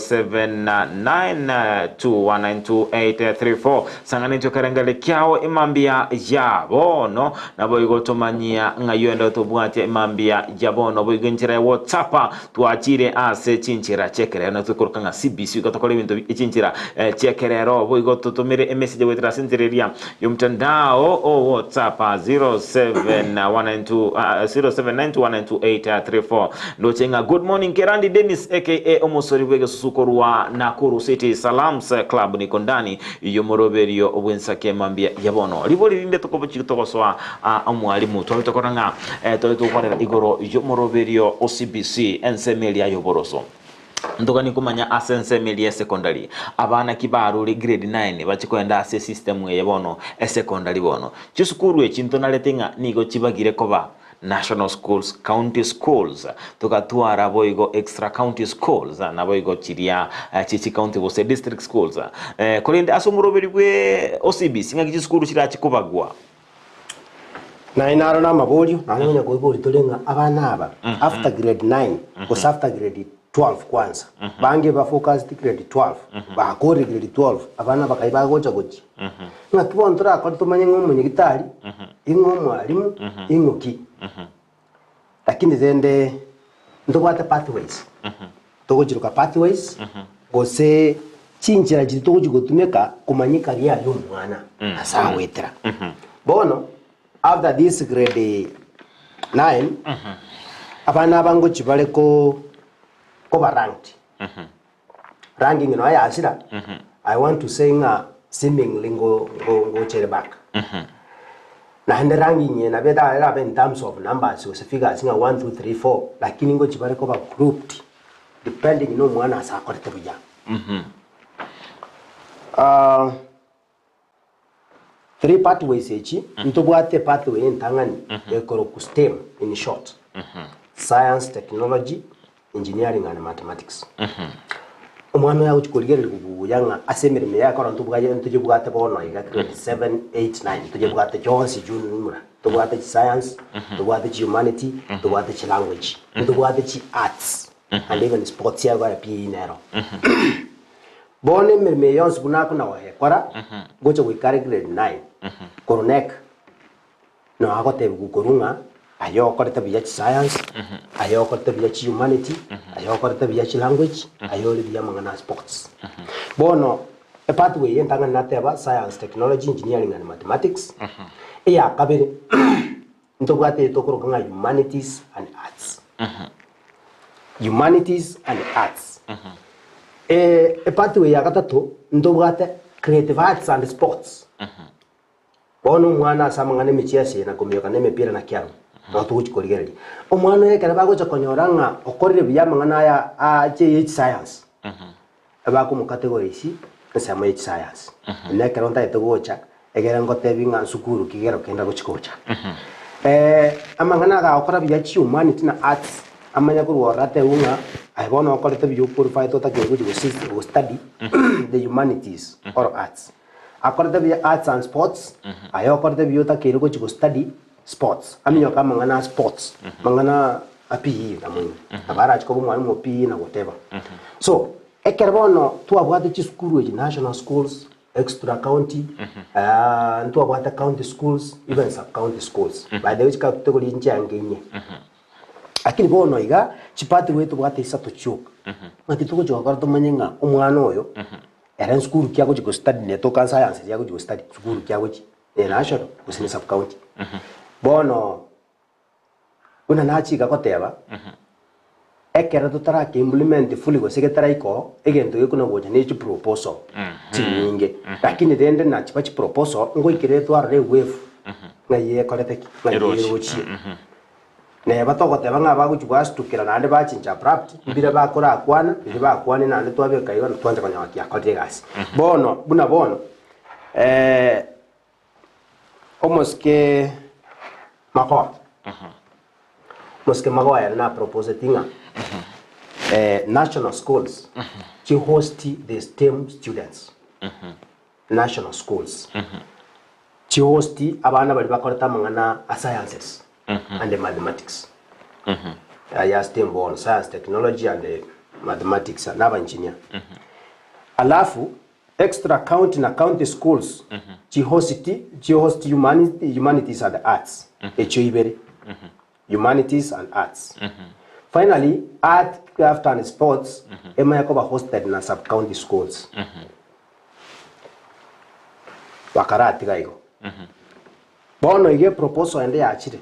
0792192834. Sang'ana intwe ekerengeri kiao emambia ya bono, naboigo tomanyia ng'ai oende tobwatia emambia ya bono. Boigo enchera ya WhatsApp twachire ase chinchera chi'ekerero na twekoroka ng'a CBC igo tokore ebinto chinchera chi'ekerero. Boigo totomere emessage goetera ase enchera eria y'omtandao o WhatsApp 07192 0792192834. Ndoche ng'a good morning Kerandi Dennis aka omosori bw'egesusu korwa Nakuru City Salams Club niko ndani y'omoroberio bw'ensake mambia ya bono. Ribori rinde tokobochia togosoa aa omwalimu twabe tokora ng'a tore togokwanera igoro y'omoroberio o CBC ensemo eria y'oboroso. Ntoganie komanya ase ensemo eria y'esecondary abana ki barure grade 9 bachie koenda ase esystem eye bono esecondary bono. Chisukuru echi ntonarete ng'a nigo chibagire koba National schools, county schools, togatwara boigo extra county schools, naboigo chiria chie chicounty gose district schools. Korende ase omoroberi bwe OCBC ng'aki chisukuru chirachi kobagwa? Naye naro namaborio, naende nonya koiboria tore ng'a abana aba after grade 9 gose after grade 12 kwanza, bange ba focused grade 12, bakorire grade 12, abana aba kai bagocha gochia? Ng'aki bono torakore tomanye ng'a omonyagitari, ing'o omwalimu, ing'o ki? Lakini rende ntobwate pathways, togochiroka pathways, gose chinchera chiria togochi gotumeka komanya ecareer ya omwana ase agoetera. Bono after this grade 9, abana aba ngochi bare ko koba ranked. Ranking nonya yasira, I want to say ng'a seemingly ngo ngo ngochere back. Naende ranking eye nabo eta erabe in terms of numbers gose figures ng'a one, two, three, four, lakini ngochi bare koba grouped depending na omwana ase akorete buya. Three pathways echi, ntobwate epathway entang'ani ekorokwa STEM in short, Science, Technology, Engineering and Mathematics. Omwana oyo agochia korigereria buya ng'a ase emeremo eye akora ntobwaye ntoyebwate bono iga grade 7, 8, 9 ntoyebwate chionsi jumla. Ntobwate chi science, ntobwate chi humanity, ntobwate chi language, ntobwate chi arts and even sports yago ya PE nero. Bono emeremo eye yonsi buna akona goyekora, gocha goika are grade 9, korwa NEC, noo agotebigwa korwa ng'a aye okorete buya chiscience, aye okorete buya chihumanity, aye okorete buya chilanguage, aye ore buya amang'ana a sports. Bono epathway eye entang'ani nateba science, technology, engineering and mathematics, eya kabere ntobwate eye tokoroka ng'a humanities and arts. Humanities and arts. Epathway ya gatato ntobwate creative arts and sports. Bono omwana ase amang'ana emichiesi eye na komioka na emepira na kiang'u, nabo togochia korigereria. Omwana oyo ekero bagocha konyora ng'a okorire buya amang'ana aya ache ye chiscience, ebakomocategorize ensemo ye chiscience. Na ekero ntagete gocha, egere ngotebi ng'a nsukuru ki kero kende agochi gocha. Amang'ana agakora buya chihumanity na arts, amanye korwa ororo atebiwe ng'a aye bono okorete buya oqualified otakeire gochi gosi gostudy the humanities or arts. Akorete buya arts and sports, aye okorete buya otakeire gochi gostudy sports, aminyoke amang'ana a sports, amang'ana a PE na mono. Nabo arache koba omwalimu o PE na whatever. So, ekero bono twabwate chisukuru echi national schools, extra county, ntwabwate county schools, even sub county schools. By the way chikategoria nchiange inye. Lakini bono iga, chipathway tobwate isato chioka, ng'aki togochi gokora tomanye ng'a omwana oyo, ere nsukuru ki agochi gostudy netoka science eria agochi gostudy, sukuru ki agochi, ne national gose ne sub county. Bono, buna nachika goteba, ekero totarake implement fully gose getaraika oo, egento gekona gocha ne chiproposal chinyinge, lakini rende nachiba chiproposal, ngoikere twarora ewave ng'ai ekorete ki, ng'ai Erochie. erochie. Neba togoteba ng'a bagochia goasitukera naende bachincha abrupt, mbire bakorakwana, riria bakwane naende twabeka igo na twancha konyora kiakorire egasi. Bono, buna bono, omosike Magoha, omosike Magoha ere naproposeti ng'a national schools chihost the stem students, national schools chihost abana baria bakorete amang'ana a sciences and mathematics aya STEM bono, science, technology and. mathematics na aba engineer. Alafu extra county na county schools chihost chihost humanities and arts echio ibere. Humanities and arts. Finally, art, craft and sports emanye koba hosted na sub county schools. Bakaratiga igo. Bono iga eproposal ende yachire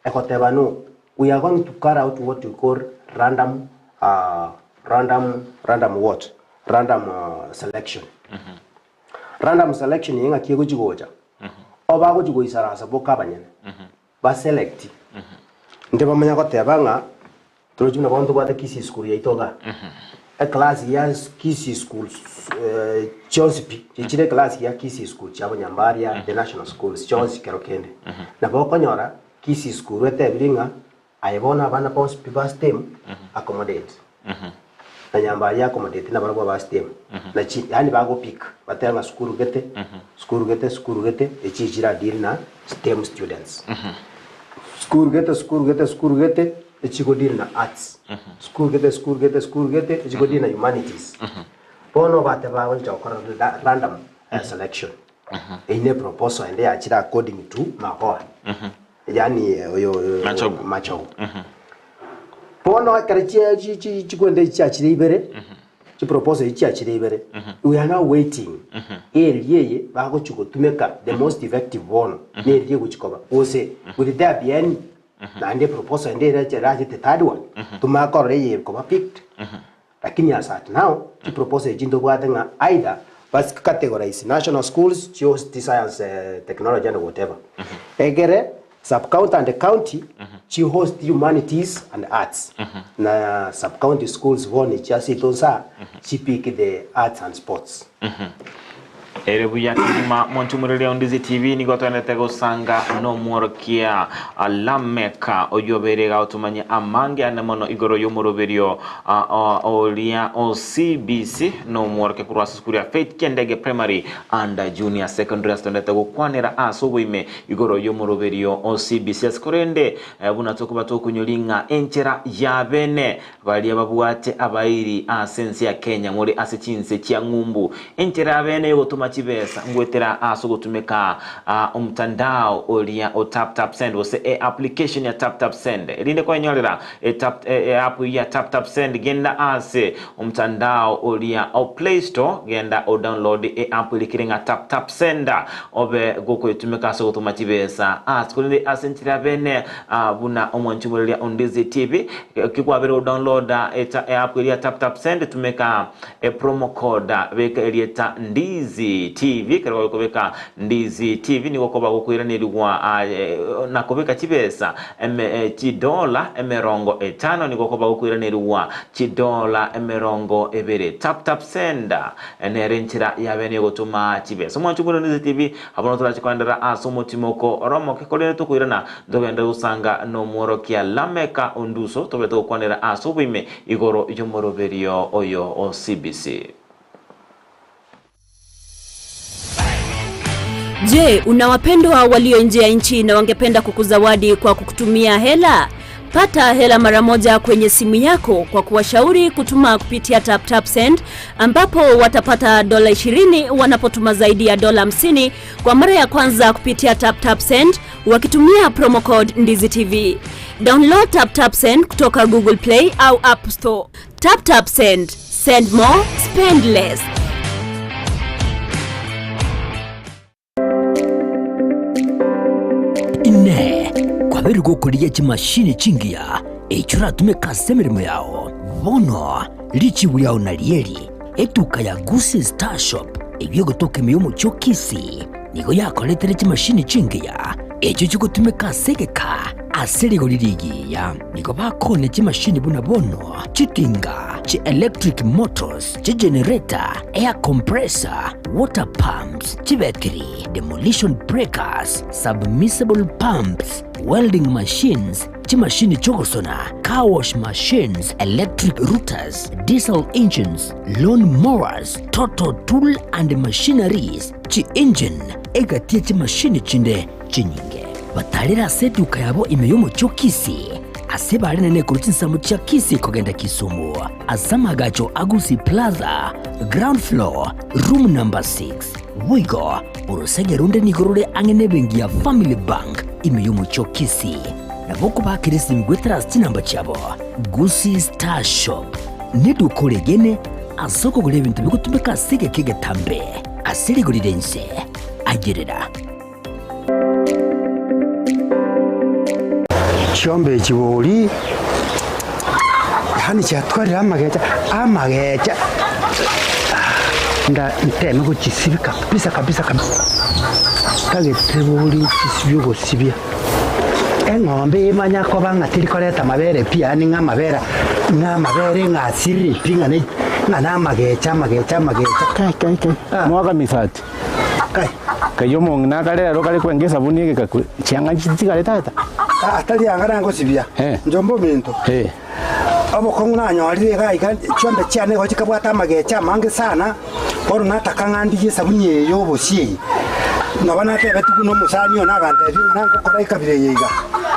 egoteba no we are going to carry out what we call random random random what? Random selection. Random selection eye ng'aki egochi gocha, obagochi goisaransa boka abanyene, ba select, intwe bamanya goteba ng'a torochi buna bono ntobwate Kisii school yaito igaa, eclass ya Kisii school chionsi pi, chichire eclass ya Kisii school chiabo Nyambaria, the national schools chionsi kero kende. Nabo okonyora Kisii school etebire ng'a Aye bono abana bonsi pi ba STEM accommodate na Nyambaria accommodate nabarabwo aba STEM na chi yaani bago pick batebe ng'a sukuru gete sukuru gete sukuru gete echi chira deal na STEM students sukuru gete sukuru gete sukuru gete echi go deal na arts sukuru gete sukuru gete sukuru gete echi go deal na humanities bono bateba bagocha gokora random selection eyio ne proposal ende yachire according to Magoha. Yaani oyo oyo Machogu. Machogu. Bono ekero chie chi chi chikwenda echi chiachire ibere, chiproposal echi chiachire ibere, we are now waiting eria eye bagochi gotumeka the most effective bono, neria egochi koba gose will there be any naende eproposal ende erache erachete third one, tomanye korora eye ekoba picked. Lakini as at now, chiproposal echi ntobwate ng'a either bas categorize national schools chihost science, technology and whatever. Egere sub county and county chihost humanities and arts. Na sub county schools bono echi ase ito nsa chipick the arts and sports. Ere buya kegima monchumureria Ondizi TV nigo toenete gosanga nomworokia Lameka oyio obeire iga otomanye amange ane mono igoro y'omoroberio oria o CBC nomworokia korwa ase esukuru ya Faith Kiendege Primary and Junior Secondary ase toendete gokwanera ase oboime igoro y'omoroberio o CBC ase korende buna tokoba tokonyori ng'a enchera yabene Baria babwate abairi ase ense ya Kenya more ase chinse chia ng'umbu. Enchera yabene yogotoma chibesa ngwetera ase ogotumeka omtandao oria o Tap Tap Send gose e application ya Tap Tap Send. Erinde kwenyorera e tap e app ya Tap Tap Send genda ase omtandao oria o Play Store genda o download e app erikire ng'a Tap Tap Send obe gokoyetumeka ase ogotoma chibesa ase korende ase enchera yabene buna omwanchi omoreria Ondizi TV Eki kwabire godownloada eta app eria tap tap send tumeka e promo code beka erieta Ndizi TV ekero gokobeka Ndizi TV nigo okoba gokoiranerigwa na kobeka chibesa eme chidola emerongo etano nigo okoba gokoiranerigwa chidola emerongo ebere tap tap send nere enchera yabene yogotoma chibesa omwancho buna Ndizi TV Abwo torache koenderera ase omotimoko ore omoke, korende tokoirana ntogende gosanga nomworokia Lameka Onduso, tobe togokwanera ase oboime igoro y'omoroberio oyo o CBC. Je, una wapendwa walio nje ya nchi na wangependa kukuzawadi kwa kukutumia hela? Pata hela mara moja kwenye simu yako kwa kuwashauri kutuma kupitia TapTapSend ambapo watapata dola 20 wanapotuma zaidi ya dola 50 kwa mara ya kwanza kupitia TapTapSend wakitumia promo code Ndizi TV. Download TapTapSend kutoka Google Play au App Store. TapTapSend. Send more, spend less. Inee! Kwabeire gokorigia chimashini chingiya echio oratumeke ase emeremo yao? Bono richibu riao narieri, Etuka ya Gusii Star Shop eyio egotoka ime y'omochie o Kisii nigo yakoretire chimashini chingiya echio chigotumeka ase egeka ase rigori rigiya. Nigo bakoonia chimashini buna bono chitinga, chi electric motors, chigenerator, air compressor, water pumps, chibetiri, demolition breakers, submersible pumps, welding machines, chimashini chi'ogosona, car wash machines, electric routers, diesel engines, lawn mowers, total tool and machineries, chi-engine, egati ye chimashini chinde chinyinge. Batarere ase eduka yabo ime y'omochie o Kisii. Ase bare nene korwa chinsemo chia Kisii kogenda Kisumu, ase amagacho a Gusii Plaza, ground floor, room number 6. Boigo, orosege ronde nigo rore ang'e nebenki ya Family Bank ime y'omochie o Kisii. Nabo okobaakera esimi goetera ase chinamba chiabo. Gusii Star Shop neduka oregene ase okogora ebinto bigotumeka ase egeka egetambe ase rigori ri'ense. Ayerera. Chiombe echi bori, yaani chiatwarire amagecha, amagecha nda nteme gochisibia kabisa kabisa kabisa, ntagete bori nchisibie ogosibia, eng'ombe emanya koba ng'a teri koreta amabere pi yaani ng'a amabere ng'a amabere ng'a asirire pi ng'a ne ng'a na amagecha amagecha amagecha. Kai kai kai, mwaka misati. Kai. Kai omong'ina akare ero kare kwenga esabuni egekakwe, chianga nchitigare tata. Aa tari anga nangosibia, Eh. njomba ominto. Eh. Obokong'u nanyorire iga iga, chiombe chiane igo chikabwata amagecha amange sana, bono nataka ng'a ndigie esabuni eye ya obosie eye. Nabo natebetigwe na omosani one agantebia ng'a nangokora ekabira eye iga,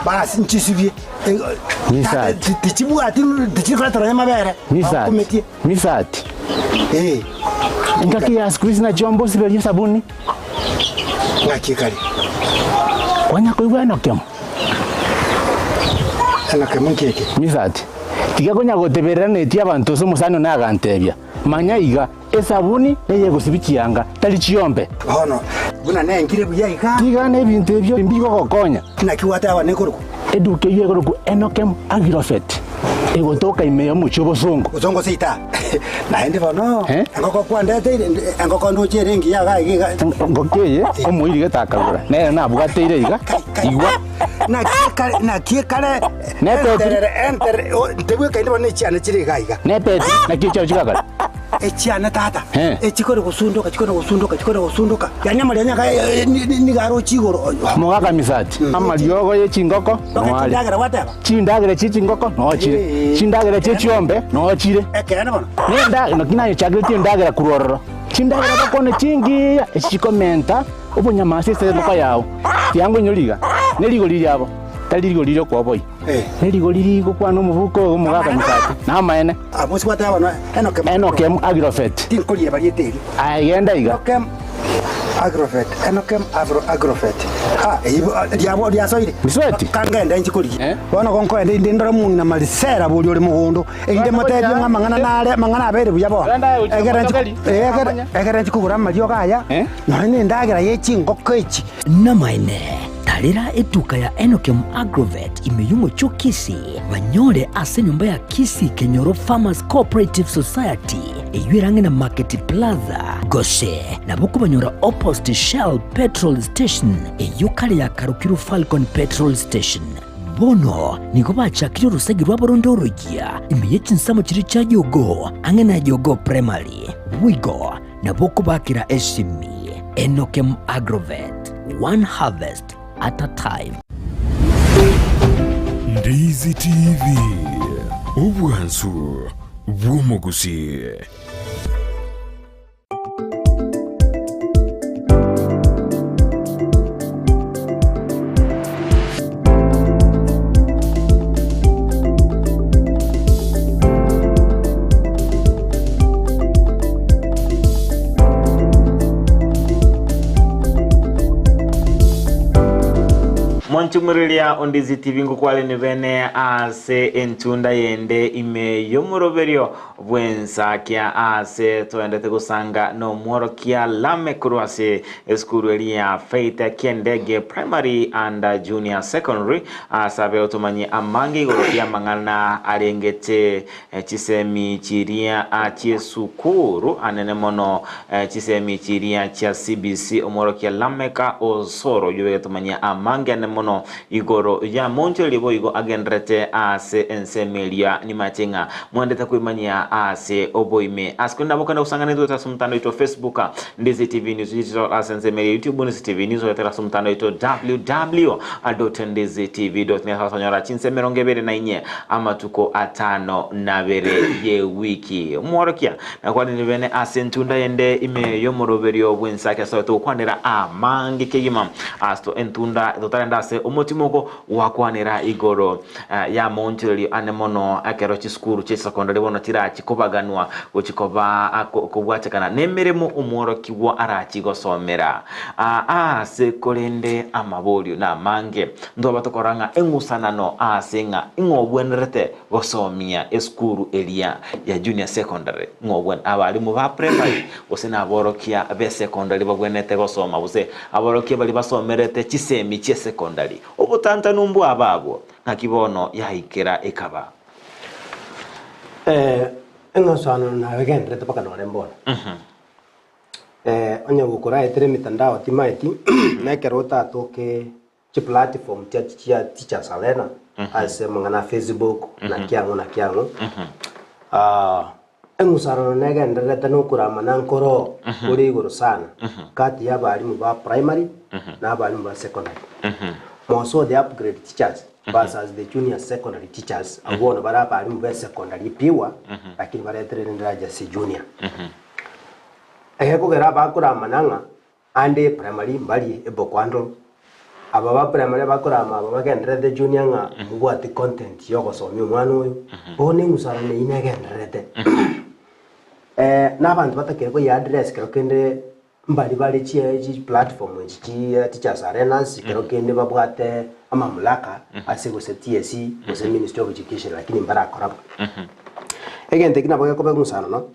basi nchisibie. Misati. Tichibwati tichikoretera nonya amabere, Misati. bakumetie. Misati. Eh. Engaki ya siku hizi nachio mbosiberie esabuni. Ng'aki ekare. Kwanya koigwa enokemo. Enokemo nki eke? Misati. Tiga konya goteberera netie abanto ase omosani one agantebia, Manya iga, esabuni neyegosibia chianga, tari chiombe. Bono, buna nengire buya iga. Tiga nebinto ebio mbigogokonya. Naki gwateba nekorokwa? Eduka eyio ekorokwa Enokem Agrofert, egotoka ime y'omochie obosongo. Bosongo seita. Naende bono, Eh? engoko kwandeteire, engoko ndoche ere engiya iga iga iga. Engoko eye omoiri gete akagora, nere nabwateire iga, igwa. Naki ekare, naki ekare, Nepetiri. enterere, enterere, o, ntebwekaini bono echiane chire iga iga. Nepetiri, naki echiao chigakora? Echiane tata, Eh. echikore gosundoka, chikore gosundoka, chikore gosundoka, yaani amarionya aka nigo aroche igoro. Mogaka misati, amariogo ye chingoko Toka noare. chindagera gwateba? Chindagera chie chingoko noo chire, Eh. chindagera chie chiombe noo chire. Ekeene bono. Nenda naki nayechakeretie endagera korwa ororo. Chindagera bakwane chingiya echi chikomenta obonyama ase engoko yao. Tiango inyore iga, ne rigori riabo, tari rigori ri'okoboyia. Eh. Ne rigori rigokwana omobuko oyo omogaka misati, namaene. Amo gwateba bono Enokem. Enokem Agrofet. Tinkorieba rieta erio. Aye genda iga. Enokem Agrofet, Enokem Avro Agrofet. Ah, eyio riabo riasoire. Misweti. Kangende inche korigia. Eh? Bono gonkoenda inde ndore omong'ina Marisela boria ore mogondo, erinde motebie ng'a amang'ana nare, amang'ana abeire buya bono. Genda aye gochia Egere omotokeri, nchi- eh, egere- egere nchi kogora amariogo aya, Eh? nonya na endagera ye chingoko echi. Namaene, tarera etuka ya Enokem Agrovet ime y'omochie o Kisii, banyore ase enyomba ya Kisii Kenyoro Farmers Cooperative Society, eyio ere ang'e na Market Plaza, gose nabo okobanyora opposite Shell Petrol Station, eyio kare yakarokirwe Falcon Petrol Station. Bono nigo bachakire orosegi rwabo ronde oroyia ime ye chinsemo chiria chia Jogoo, ang'e na Jogoo Primary. Boigo Nabo okobakera esimi Enokem Agrovet, one harvest at a time. Ndizi TV, obwansu bw'omogusii. Monchumureria ondizi TV ngokwarene bene ase entunda yende ime y'omoroberio bw'ensakia ase toendete gosanga nomworokia Lame korwa ase esukuru eria ya Faith Kiendege Primary and Junior Secondary ase abe otomanye amange igoro y'amang'ana arengete Chisemi chiria chi'esukuru anene mono chisemi chiria chia CBC omworokia Lameka Osoro oyio begetomanyia amange ane mono igoro ya monchoreria boigo agenderete ase ensemo eria nimache ng'a mwendete kwemanyia ase oboime ase korende nabo okenda gosangana intwe ase omotandao oito Facebook Ndizi TV News Digital ase ensemo eria YouTube Ndizi TV News oetera ase omotandao oito www.ndizitv.net ase onyora chinse emerongo ebere na inye amatuko atano nabere y'ewiki. Omworokia nakwanire bene ase entunda yende ime y'omoroberio bw'ensake ase togokwanera amange kegima ase entunda totarenda ase ase omotimoko gwakwanera igoro y'amaonchorerio ane mono ekero chisukuru chi'esecondary bono chirachi kobaganwa gochi koba kobwatekana nemeremo omworokigwa arachi gosomera. Aase korende amaborio namange, ntwaba tokora ng'a eng'usanano aase ng'a ing'o obwenerete gosomia esukuru eria ya junior secondary, ng'o obwen abalimu ba primary gose naborokia b'esecondary babwenerete gosoma gose aborokia baria basomerete chisemi chi'esecondary. Obotantanu mbwaba abwo, naki bono yaikera ekaba. Eng'usano nabegenderete mpaka nore mbono. Onye gokoraetera emitandao timaeti, nekero otatoke chiplatform chia chia Teachers Arena ase amang'ana a Facebook naki ang'o naki ang'o. Eng'usarano negendererete na okoramana nkoro kore igoro sana kati ya abalimu ba primary na abalimu ba secondary. More so the upgrade teachers versus the junior secondary teachers abwo bono bare abalimu be secondary pure lakini bareterire endaraja ase junior. Egekogera abakoramana ng'a Ande primary mbarie ebokwandoro. Aba ba primary abakorama aba bagendererete junior ng'a mobwate content yogosomia omwana oyo, bono eng'usarano eyio negendererete. Na abanto batakire koyia address kero kende mbari bare chie chi platform echi chia teachers arenas kero kende babwate amamulaka ase gose TSC gose ministry of education lakini mbarakora bo. Egento eki nabo gekoba eng'usarano.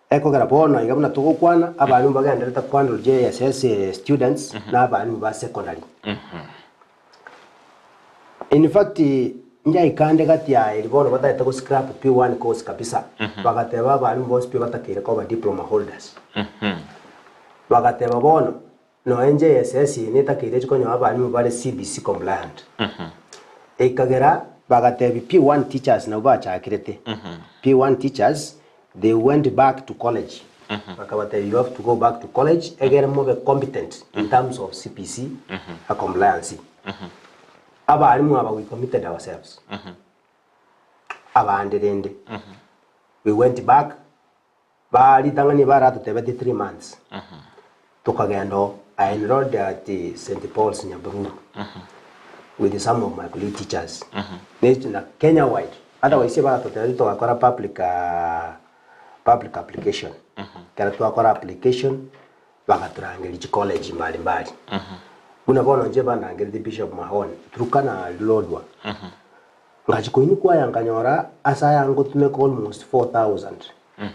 Ekogera bono iga buna togokwana, abalimu bagenderete kwandora JSS students na abalimu ba secondary. In fact, njaikande gati ya eri bono batagete go scrap P1 course kabisa, bagateba abalimu bonsi pi batakeire koba diploma holders. Bagateba bono, nonya JSS eye netakeire echi konyora abalimu bare CBC compliant. Ekagera bagatebi P1 teachers nabwo bachakirete. P1 teachers They went back to college bakabatebia you have to go back to college egere mobe competent in terms of CPC a compliance. Abalimu aba we committed ourselves. Abande rende we went back ba ritang'ani baratotebeti 3 months tokagenda oo I enrolled at St Paul's Nyabururu with some of my colleague teachers na Kenya wide Otherwise baratotebia togakora public public application. Ekero twakora application, bagatorangeria chicollege mbali mbali. Buna bono inche bandangeretie Bishop Mahon, Turkana Lodwar. Ngachia koinywa kwaya nkanyora ase aya ngotumeka almost 4000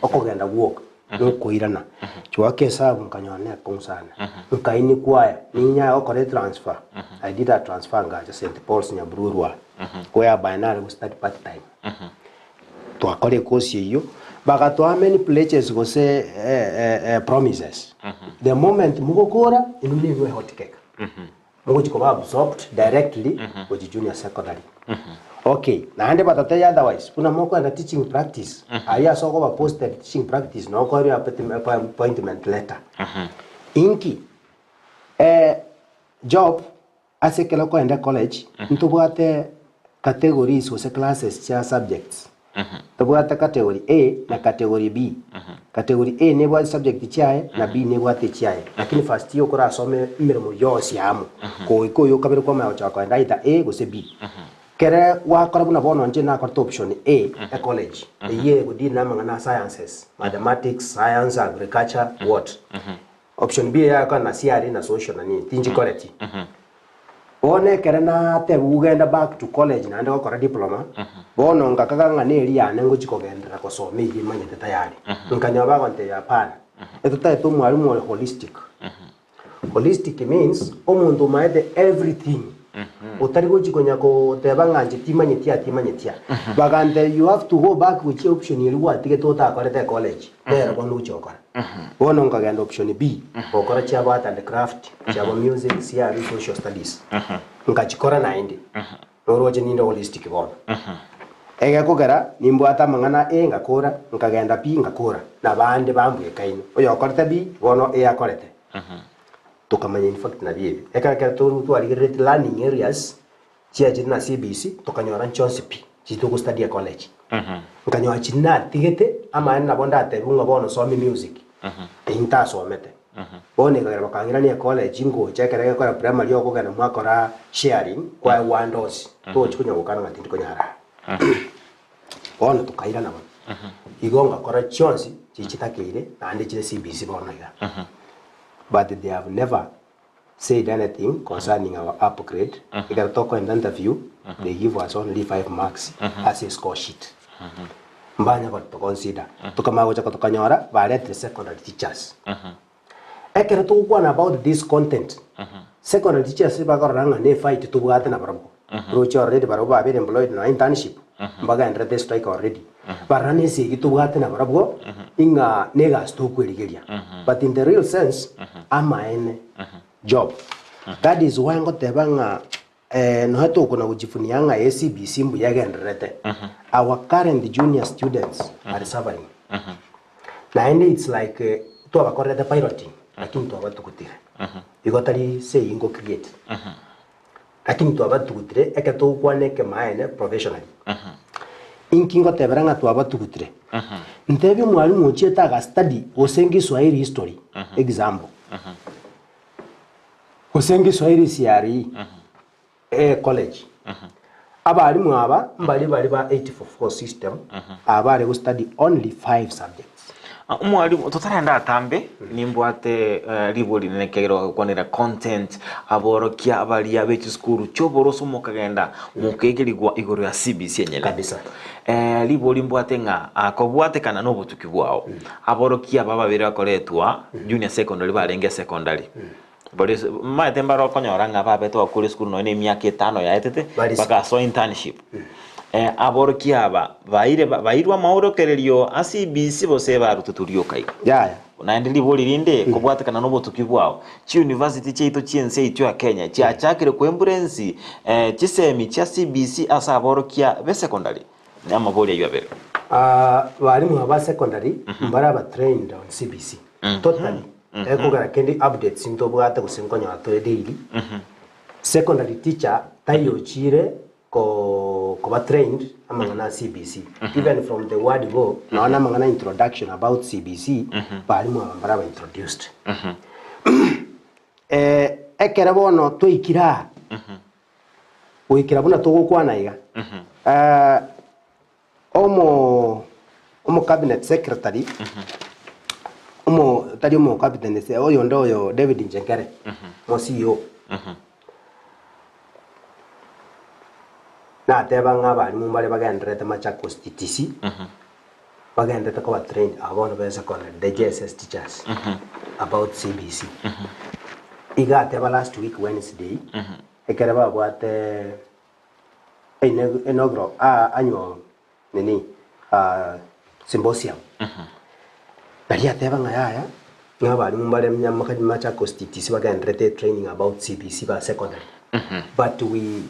okogenda gwoka na okoirana. Chwaka esabu nkanyora nekong'u sana. Nkainywa kwaya, ninyare gokora etransfer, I did a transfer ngacha St Paul's Nyabururu aa. Whereby nare go study part time. Twakora ecourse eyio, bagatoa many pledges gose promises. The moment mogokora, inwe ninwe hot cake. Mogochi koba absorbed directly gochi junior secondary. Okay, naende batatebia otherwise, buna mokoenda teaching practice, aria ase okoba posted teaching practice noo okoerio appointment letter. Inki? Job Ase ekero okoenda college, ntobwate categories gose classes chia subjects. Tobwate category A na category B. Category A nebwate subject chiaye na B nebwate echiaye. Lakini first year okorasome emeremo yonsi amo. Goika oyo okabere kwamanya gochaka koenda either A gose B. Kere gwakora buna bono inche nakorete option A e college, eyio egodeal na amang'ana a sciences, mathematics, science, agriculture, what. Option B eyakana na CRE na social na nini tinchikoreti. Bono ekere natebiwa genda back to college naende gokora diploma, bono ngakaga ng'a neri yane ngochi kogenderera gosoma eyio emanyete tayari. Nkanyora bagontebia hapana, etotagete omwalimu ore holistic. Holistic means omonto omaete everything. Otari gochi konya koteba ng'a inche timanyeti aa timanyeti aa. Bagantebia you have to go back gochia option eria gwatigete otakorete ecollege, nero bono ogochia gokora. Bono nkagenda option B, gokora chiabo art and craft, chiabo music, CRE, social studies. Nkachikora naende, noroche ninde holistic bono. Egekogera nimbwate amang'ana A ngakora, nkagenda B ngakora, nabande bambwekaine. Oyokorete B, bono A akorete. Tokamanya in fact nabio ebi. Ekero ekero toru twarigereretie learning areas, chiachire na CBC, tokanyora nchionsi pi, chiri togostudy ecollege. Nkanyora chiri natigete, amaene nabo ndatebiwe ng'a bono some music, eyio ntasomete. Bono ekagera bakang'irania ecollege ngocha ekero gekora primary okogenda mwakora sharing kwaegwa ande onsi tochi konya gokana ng'a tindi konyara aa. Bono tokairana bono. Igo ngakora chionsi chichitakeire naende chire CBC bono iga. But they have never said anything concerning our upgrade, ekero tokoenda interview they give us only 5 marks ase score sheet. Mbanya goto consider. Tokamanya gochaka tokanyora baretire secondary teachers. Ekero togokwana about this content, secondary teachers bakorora ng'a ne fight tobwate nabarabwo. Roche already barabwo babere employed nonya internship, mbagenderete strike already. Barora ne esegi tobwate nabarabwo ing'a ne egasi tokwerigeria. But in the real sense, amaene job. That is why ngoteba ng'a nonya tokona gochifunia ng'a CBC mbuya egendererete, our current junior students are suffering. Naende it's like twabakorerete piloting lakini twabatugutire. Igo tari sei ngo create. Lakini twabatugutire ekero togokwana ekemaene professionally. Inki ngotebera ng'a twabatugutire? Ntebie omwalimu ochiete aga study gose ngiswahili history example. Gose ngiswahili CRE college. Abalimu aba mbari bari ba 844 system aba bare go study only 5 subjects. Omwalimu totarenda atambe nimbwate ribori rinene ekiagera ogokwanera content aborokia baria be chisukuru chi'oboroso mokagenda mokegerigwa igoro ya CBC enyene. Kabisa. Ribori mbwate ng'a kobwatekana nobotuki bwao aborokia aba babere bakoretwa junior secondary barenge secondary Baria ase omanyete mbare okonyora ng'a babete bakure esukuru nonya na emiaka etano yaetete, Bare isiko. bagasoa internship. Aborokia aba baire bairwe amaorokererio ase CBC gose barututwe rioka iga? Yaya. Naende ribori rinde, kobwatekana na obotuki bwao, chiuniversity chiaito chi'ense yaito ya Kenya chiachakire koembrace chisemi chia CBC ase aborokia b'esecondary? Namabori ayio abere. Barimu aba secondary mbare aba trained on CBC totally ekogera kende updates ntobwate gose nkonyora tore daily secondary teacher taiyo ochire ko koba trained amang'ana a CBC even from the word go nonya na amang'ana introduction about CBC barimu aba mbare aba introduced ekere bono twaikire aa Goikera buna togokwana iga, omo omo cabinet secretary, omo tari omo cabinet se oyonde oyo David Nchengere, omo CEO, nateba ng'a abalimu mbare bagendererete Machakos TTC, bagendererete koba trained aba bono be secondary, the JSS teachers, about CBC. Iga ateba last week Wednesday, Ekero babwate inaugural annual nini symposium, naria ateba ng'a yaya ng'a abalimu mbare Machakos TTC bagendererete training about CBC ba secondary but we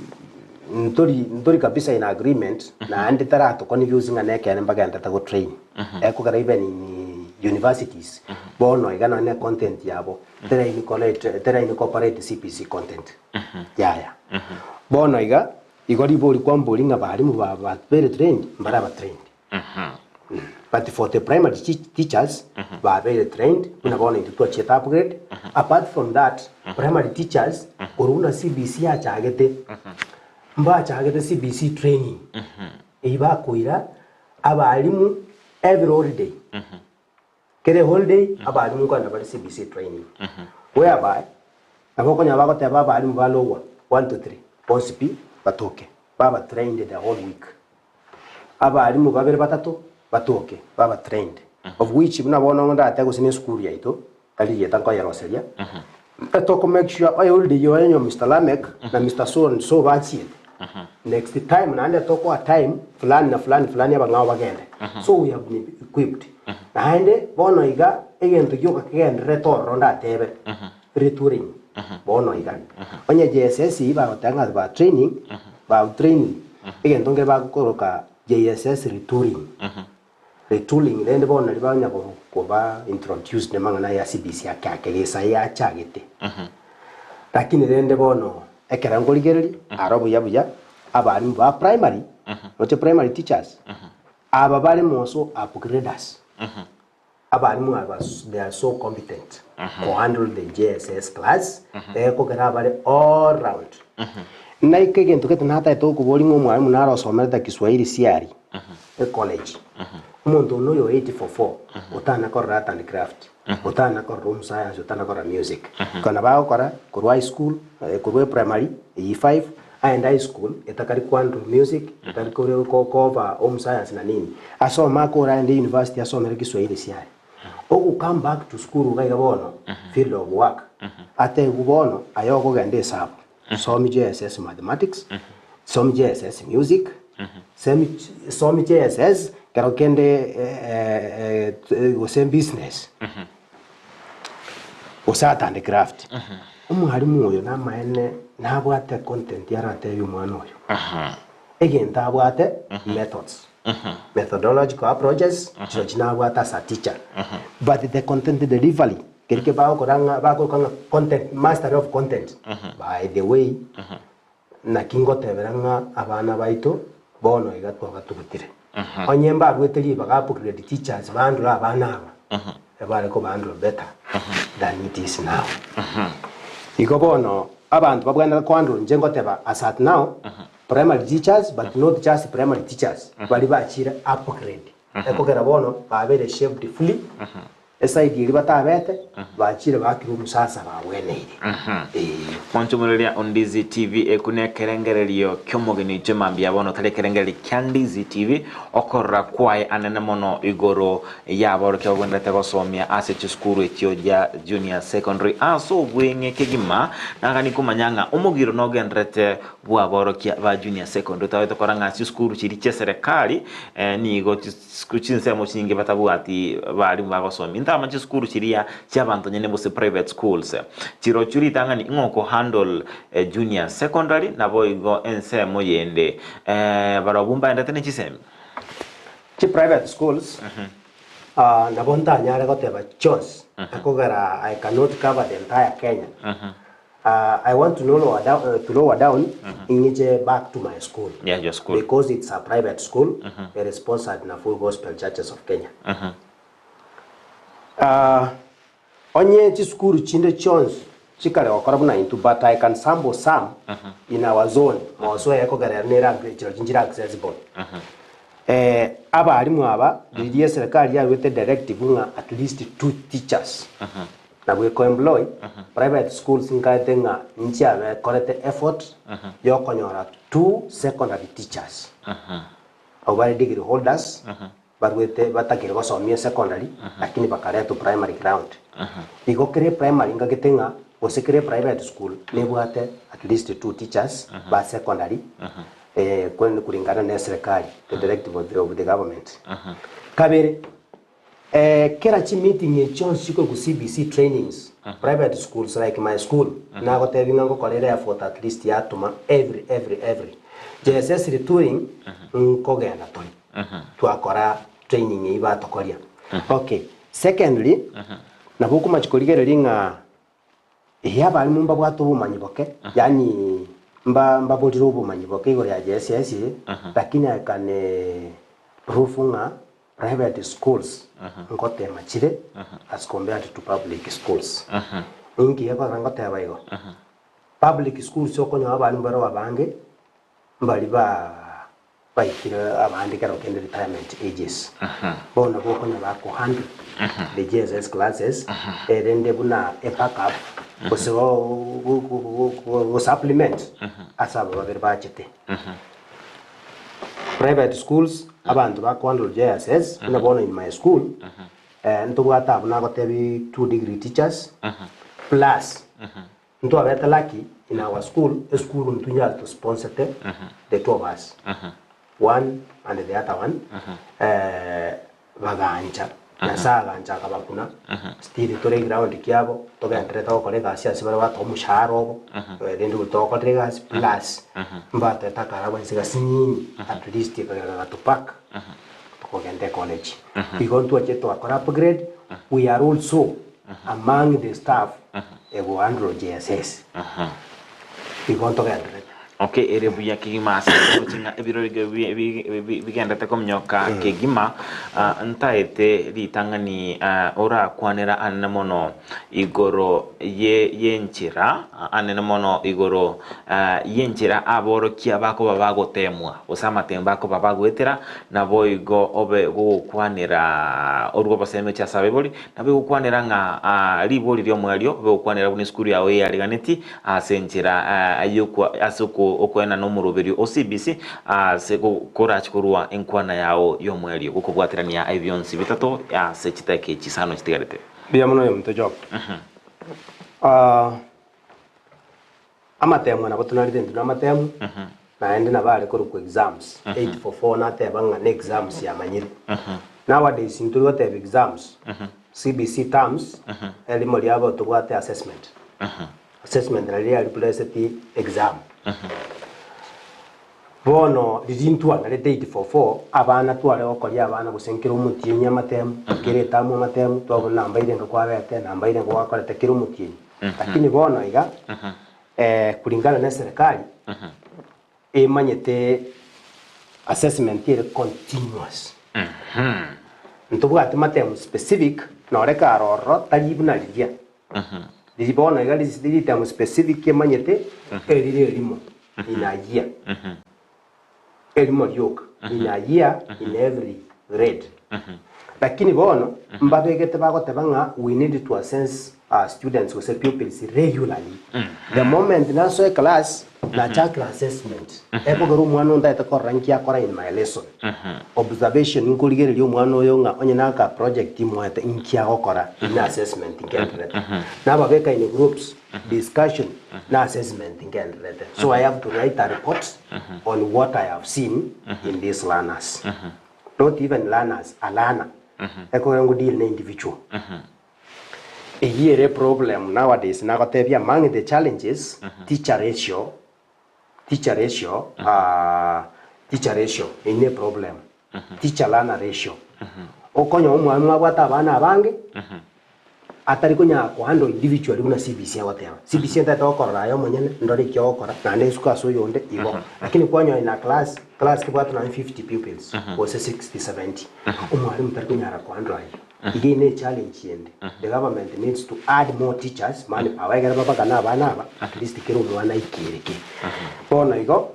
ntori ntori kabisa in agreement naende tarato confuse ng'a nekeene mbagendererete go train ekogera even in universities bono iga nonye ne content yabo Tera incorporate tera incorporate CBC content. Yaya. Bono iga, igo ribori kwambori ng'a barimu ba ba very trained, mbare aba trained. But for the primary teachers, ba very trained, buna bono intwe twachiete upgrade. Apart from that, primary teachers, korwa buna CBC yachagete, mbachagete CBC training. Eyio bakoira abarimu every holiday. Kera eholiday abalimu nkoenda bare CBC training whereby nabo okonyora bagoteba abalimu ba lower 1 to 3 bonsi pi batoke baba trained the whole week. Abalimu babere batato batoke baba trained of which buna bono ndatebe gose na esukuru yaito tari rieta nkoyeroseria etoko make sure eholiday eywo onye Mister Lameck na Mister so and so bachiete next time naende tokoa time fulani na fulani fulani abang'ao bagende so we have been equipped naende bono iga egento gioka kegendererete ororo ndatebe retooling bono iga onye JSS bagoteba ng'a ba training ba training egento nkere bagokoroka JSS retooling retooling rende bono nari banya koba introduced namang'ana aya CBC ake ake gesa yachagete lakini rende bono Ekero nkorigereria aro buya buya abalimu ba primary, roche primary teachers, aba bare moso upgraders. Abalimu aba they are so competent ko handle the JSS class ekogera abare all round. Naika egento gete natagete gokoboria ng'a omwalimu nare osomerete Kiswahili siari ecollege. Omonto one oyo 844 otana korora art and craft, otana korora omosayansi, otana korora music. Ekero nabo agokora korwa high school, korwa eprimary eye five aende high school etakari kohandle music, etari kore koba omosayansi na nini. Asome akore aende university asomere Kiswahili siare. Ogo come back to school iga iga bono, field of work, ategwe bono aye okogenda esabu, somi JSS mathematics, somi JSS music, semi somi JSS kero kende gose business, gose art and craft. Omwalimu oyo namaene nabwate content aratebie omwana oyo. Egento abwate methods, methodological approaches chirochio nabwate as a teacher. But the content delivery keri ke bagokora ng'a bagokora ng'a content mastery of content by the way naki ngotebera ng'a abana baito bono iga twabatugutire. Onye mbaruete ribaga upgrade teachers bahandle abana aba, ebare kobahandle better than it is now. Igo bono abanto babwenerete kohandle inche ngoteba as at now, primary teachers but not just primary teachers, baria bachire upgrade. Ekogera bono babeire shaped fully, eside eria batabete, bachire bakire omusasa babweneire. Ee. Mwanchomoreria o Ndizi TV eku nekerengererio ki'omogeni oito mambia bono tari ekerengererio kia Ndizi TV okorora kwaye anene mono igoro y'aborokia bagwenerete gosomia ase chisukuru echio gia junior secondary ase obweng'e kegima nagani komanya ng'a omogiro nogendererete bw'aborokia ba junior secondary otagete kora ng'a chisukuru chiria chi'eserekari nigo chinsemo chinyinge batabwati barimu bagosomia. Intama chisukuru chiria chi'abanto nyene gose private schools. Chirochio ritang'ani ing'o oko handle junior secondary naboigo ensemo yende barobwo mbaendete ne chisemi. Chi private schools nabo ntanyare goteba chionsi ekogera I cannot cover the entire Kenya. I want to lower down, to lower down ing'iche back to my school. Yeah, your school. Because it's a private school, it is sponsored na Full Gospel Churches of Kenya. Onye chisukuru chinde chionsi chikare gokora buna intwe but I can sample some in our zone moso ekogera ere nere agri- chiro chinchire accessible. Eh, abarimu aba riria eserekari yaruete directive ng'a at least two teachers Nabo ekoemploy private schools nkaete ng'a nchiabekorete effort yokonyora two secondary teachers abwo bare degree holders barwete batakire gosomia esecondary lakini bakaretwa primary ground. Igo kere primary nkagete ng'a gose kere private school nebwate at least two teachers ba secondary kulingana ne serikali the directive of the government. Kabere. Kera chimeeting echi chionsi chikorokwa CBC trainings, private schools like my school, nagotebi ng'a ngokora ere effort at least yatoma every every every. JSS retooling, nkogenda tore twakora training eyio batokoria. Okay, secondly, nabo okomachi korigereria ng'a Ee, abalimu mbabwate obomanyi boke, yaani mba mbaborire obomanyi boke igoro ya JSS, lakini I can prove ng'a private schools ngotema chire as compared to public schools. Ninki gekogera ngoteba igo? Public schools okonyora abalimu baroo abange, mbari ba baikire abande kero kende retirement ages. Bono nabo okonyora bako handle the JSS classes erinde buna e backup gose go supplement ase aba babere bachete. Private schools abanto bako handle JSS buna bono in my school ntobwate abwo nagotebi two degree teachers plus Ntwabete lucky in our school, esukuru ntonyare to sponsete the two of us, one and the other one, bagancha, Nyasaye agancha akabakuna, still tore eground kiabo, togendererete gokora egasi ase bare batoa omoshahara obo, rende goika togokorera egasi plus mbatoete akarabwo inse gasinini at least ekagera gagatopack tokogenda ecollege. Igo ntwachete twakora upgrade, we are also among the staff egohandle JSS. Igo ntogendererete. Okay, ere buya kegima ase oroche ng'a ebirorigo bi- bi- bi- bigendete kominyoka kegima, ah, ntaete ritang'ani ah, orakwanera anene mono igoro ye y'enchera, anene mono igoro ah, y'enchera aborokia bakoba bagotemwa, gose amatembo akoba bagoetera, naboigo obe gogokwanera orwe obosemechi ase abaibori, nabo egokwanera ng'a ah, ribori ri'omoerio, obe gokwanera buna esukuru yao eyariganeti, Ase enchera y'okwa ase okoenana omoroberio o CBC ase korache korwa enkwana yao y'omoerio gokobwaterania ebionsi bitato ase chidakika echi isano chitigarete. Mbuya mono oyominto Job. Amatemo nabo tonarete intwe namatemo, naende nabo are korokwa exams, 844 nateba ng'a ne exams yamanyire. Nowadays ntori goteba exams, CBC terms, erimo riabo tobwate assessment. Assessment nario ria replaceti exam. Bono riria ntwanarete 844, abana tware gokoria abana gose nkere omotienyi amatemu, kera etamu amatemu, twabona namba irenge kwabete, namba irenge gwakorete kera omotienyi. Lakini bono iga, kulingana na eserekari, emanyete assessment ere continuous. Ntobwati matemu specific, nore kare ororo tari buna riria. Riria bono iga ritemu specific emanyete, erire erimo in a year. Erimo rioka in a year in every grade. Lakini bono mbabegete bagoteba ng'a we need to assess our students gose pupils regularly. The moment nasoe class nachakire assessment ekogera omwana ontaete korora nki akora in my lesson. Observation nkorigereria omwana oyo ng'a onye naka project imoete nki agokora in assessment ngendererete. Nababeka in groups discussion na assessment ngendererete. So I have to write a report on what I have seen in these learners. Not even learners, a learner. Ekogera ngo deal na individual. Eyio ere problem nowadays nagotebia among the challenges teacher ratio, teacher ratio, teacher ratio eyio ne problem. Teacher learner ratio. Okonyora omwalimu abwate abana abange atari konyara kohandle individually buna CBC egoteba. CBC etaete gokorora aye omonyene ndore eki ogokora naende nsuke ase oyonde igo. Lakini kwanyora in a class, class kebwate nonye 50 pupils gose 60, 70, omwalimu tari konyara kohandle ayio. Iga eye ne echallenge ende. The government needs to add more teachers, manpower ekere babagane abana aba at least kera omwana aikere ki. Bono igo,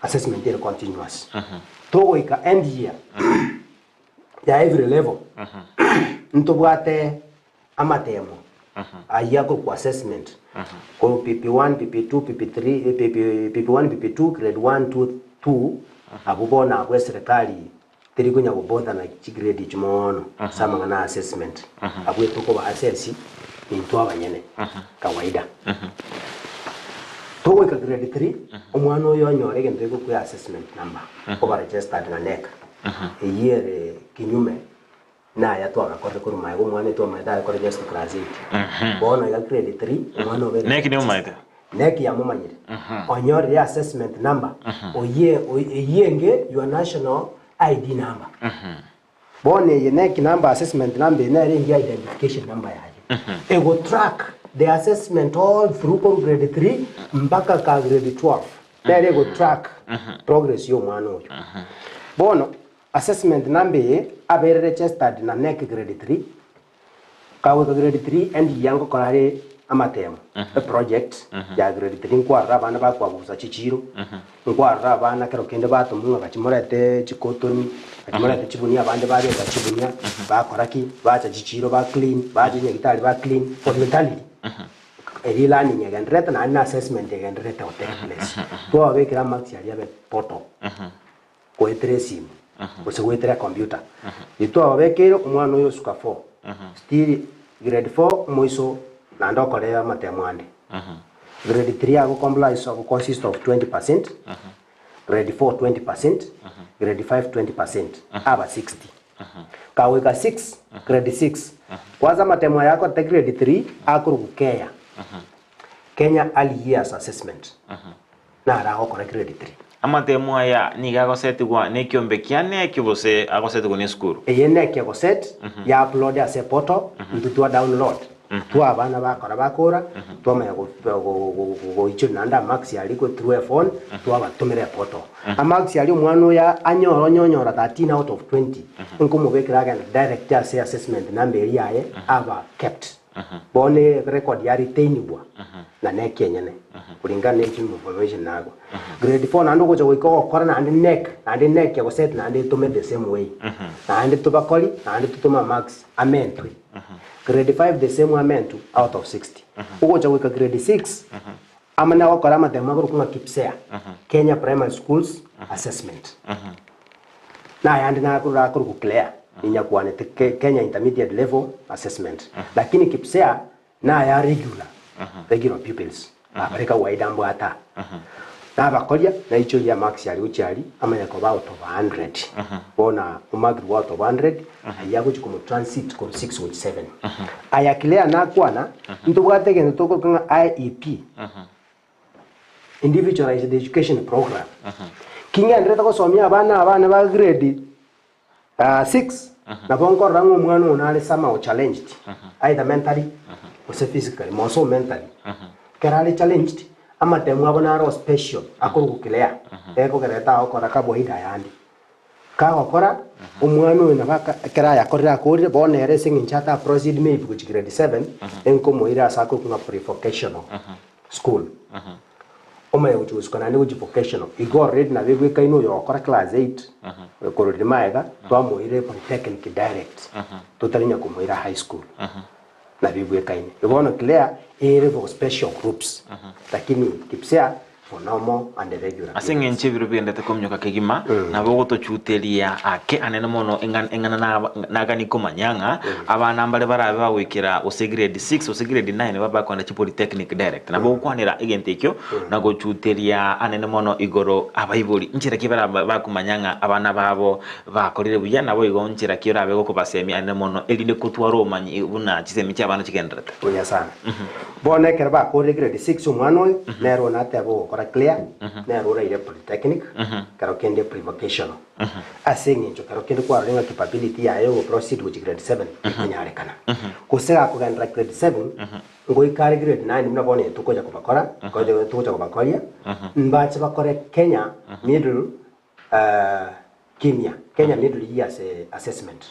assessment ere continuous. Togoika end year ya every level ntobwate amatemo ayio akorokwa assessment korwa PP1, PP2, PP3, PP, PP1, PP2, grade 1, 2, 2 abwo bono abwo eserekari teri konya gobother na chigrade echio mono ase amang'ana a assessment abwo etokoba assess intwe abanyene kawaida. Togoika grade 3 omwana oyo onyore egento egokwa assessment number oba registered na NEC eyio ere kinyume naya twagakorire korwa magega omwana etwamaete are koregister class 8 bono iga grade 3 omwana obeire NEC niomanyete? NEC yamomanyire onyorire assessment number oyie eyio enge your national ID number Bono eye NEC number assessment number eye nere engiya identification number yaye. Ego track the assessment all through korwa grade 3 mpaka ka grade 12. Nere ego track progress ya omwana oyo. Bono assessment number eye abere registered na NEC grade 3 Kagoika grade 3 endiya ngokora are amatemo, eproject ya grade 3 nkwarora abana bakwabusa chichiro, nkwarora abana kero kende batomwa ng'a gachie morete chikotoni, gachie morete chibunia abande babeka chibunia, bakora ki, bacha chichiro ba clean, bacha chinyagitari ba clean, for mentality. Eria learning egendererete naende na assessment egendererete go take place. Twababekera amarks aria abe portal. goetera esimu gose goetera ecomputer. Riria twababekeire omwana oyo osuka four, still grade four moiso naende okore amatemo ande. Grade three ago comprise ago consist of 20%, grade four 20%, grade five 20%, aba 60. Kagoika six, grade six, kwanza amatemo aya akorete grade three akorokwa KEA, Kenya Early Years Assessment, naro agokora grade three. Amatemo aya nigo agosetigwa nekiombe kiane ekio gose agosetigwa nesukuru? Eye nekia goset ya upload ase portal intwe twa download. Twa abana bakora bakora, twamanya goichoria naende amarks aria through ephone, twabatomera eportal. Amarks aria omwana oyo anyore onye onyora 13 out of 20, nkomobekera agende direct ase assessment number eria yaye aba kept. Bono erecord ya retainigwa na nekieng'ene kulingana ne information nago. Grade 4 naende ogocha goika ogokora naende NEC, naende NEC egoset naende etome the same way. Naende tobakori naende totome amarks amentwe. Grade 5 the same amentwe out of 60. Ogocha goika grade 6 amanye gokora amatemo akorokwa ng'a KPSEA, Kenya Primary Schools Assessment. Na ayande nakorora akorokwa CLEA, ninyakwanete Kenya Intermediate Level Assessment. Lakini KPSEA naya regular, regular pupils, abare kawaida mbwata. Nabakoria, naichoria amarks aria gochia aria, amanye koba out of 100. Bono omakirwe out of 100, ayio agochia komo transit korwa 6 gochia 7. Aya CLEA nakwana, ntobwate egento tokoroka ng'a IEP. Individualized Education Program. King'enderete gosomia abana abane ba grade 6, nabo nkorora ng'a omwana oyo nare somehow challenged, either mentally gose physically, more so mentally. Ekero are challenged, amatemo abo naro special, akorokwa clear, ekogera tagokora kawaida ayande. Kagokora, omwana oyo nabo aka ekero ayakorire akorire, bono ere ase eng'encho ata proceed maybe gochia grade 7, enkomoira ase akorokwa ng'a pre-vocational school. Omanye gochia gosuka naende gochia vocational. Igo already nabo ebwekaine oyo ogokora class 8, korwa magega, twamoire polytechnic direct, totari onye komoira high school. Nabo ebwekaine. Igo bono clear, ere for special groups, lakini KPSEA for normal and regular Ase eng'encho ebiro bigenderete kominyoka kegima, nabo ogotochuteria ake anene mono eng'ana eng'ana naba nagani komanya ng'a abana mbare barabe bagoikera gose grade 6 gose grade 9 babe bakoenda chipolytechnic direct. Nabo ogokwanera egento ekio na gochuteria anene mono igoro abaibori nchera ki barabe bakomanya ng'a abana babo bakorire buya, naboigo nchera ki orabe gokobasemia anene mono erinde kotwara obomanyi buna chisemi chi'abana chigendererete. Buya sana. Bono ekero bakorire grade 6 omwana oyo nere one atebe ogokora clear, nere oraire polytechnic, kero kende pre-vocational. Ase eng'encho kero kende kwarorire ng'a capability yaye yogo proceed gochia grade 7 tekonyarekana. Gose gakogenderera grade 7, ngoika are grade 9 buna bono eye tokocha kobakora, togocha kobakoria, mbache bakore Kenya Middle Kimia, Kenya Middle Years Assessment,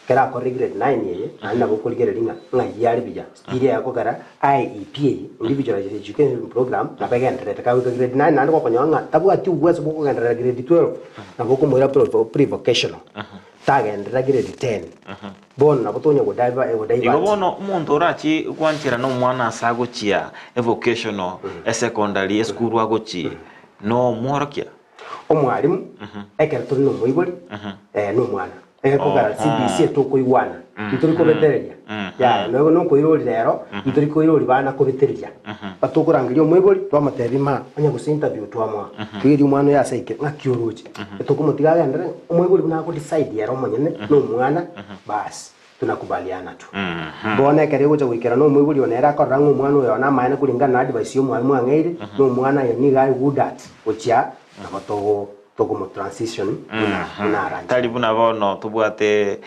ekero akorire grade 9 eye, naende nabo okorigereria ng'a ng'ai are buya, still egokera IEP eye, Individualized Education Program, nabo egendererete. Kagoika grade 9 naende gokonyora ng'a tabwati obuweso bwa okogenderera grade 12, nabo okomoira pre-vocational, tagenderera grade 10. Bono nabo tonya Igo godivert. bono omonto orachie gwanchera na omwana ase agochia evocational, esecondary, esukuru agochie, nomworokia? Omwalimu, ekero tore nomoibori, eh, nomwana, egekogera CBC etokoigwana, ntori kobetereria, yaya, noyo nokoirori rero, ntori koirori bana kobetereria. Batokorangeria omoibori, twamotebia ma, onye gose interview twamoa, rigereria omwana oyo ase aikire, ng'aki oroche? Etokomotiga agenderere, omoibori buna ako decide ere omonyene, nomwana, baas. Tunakubaliana tu. Bono ekero egocha goikera nomoibori one ere akorora ng'a omwana oyo one amaene kuringana na advice y'omwalimu ang'eire, na omwana aye nigo are good at gochia nabo togo togomo transition buna buna aranche. Tari buna bono tobwate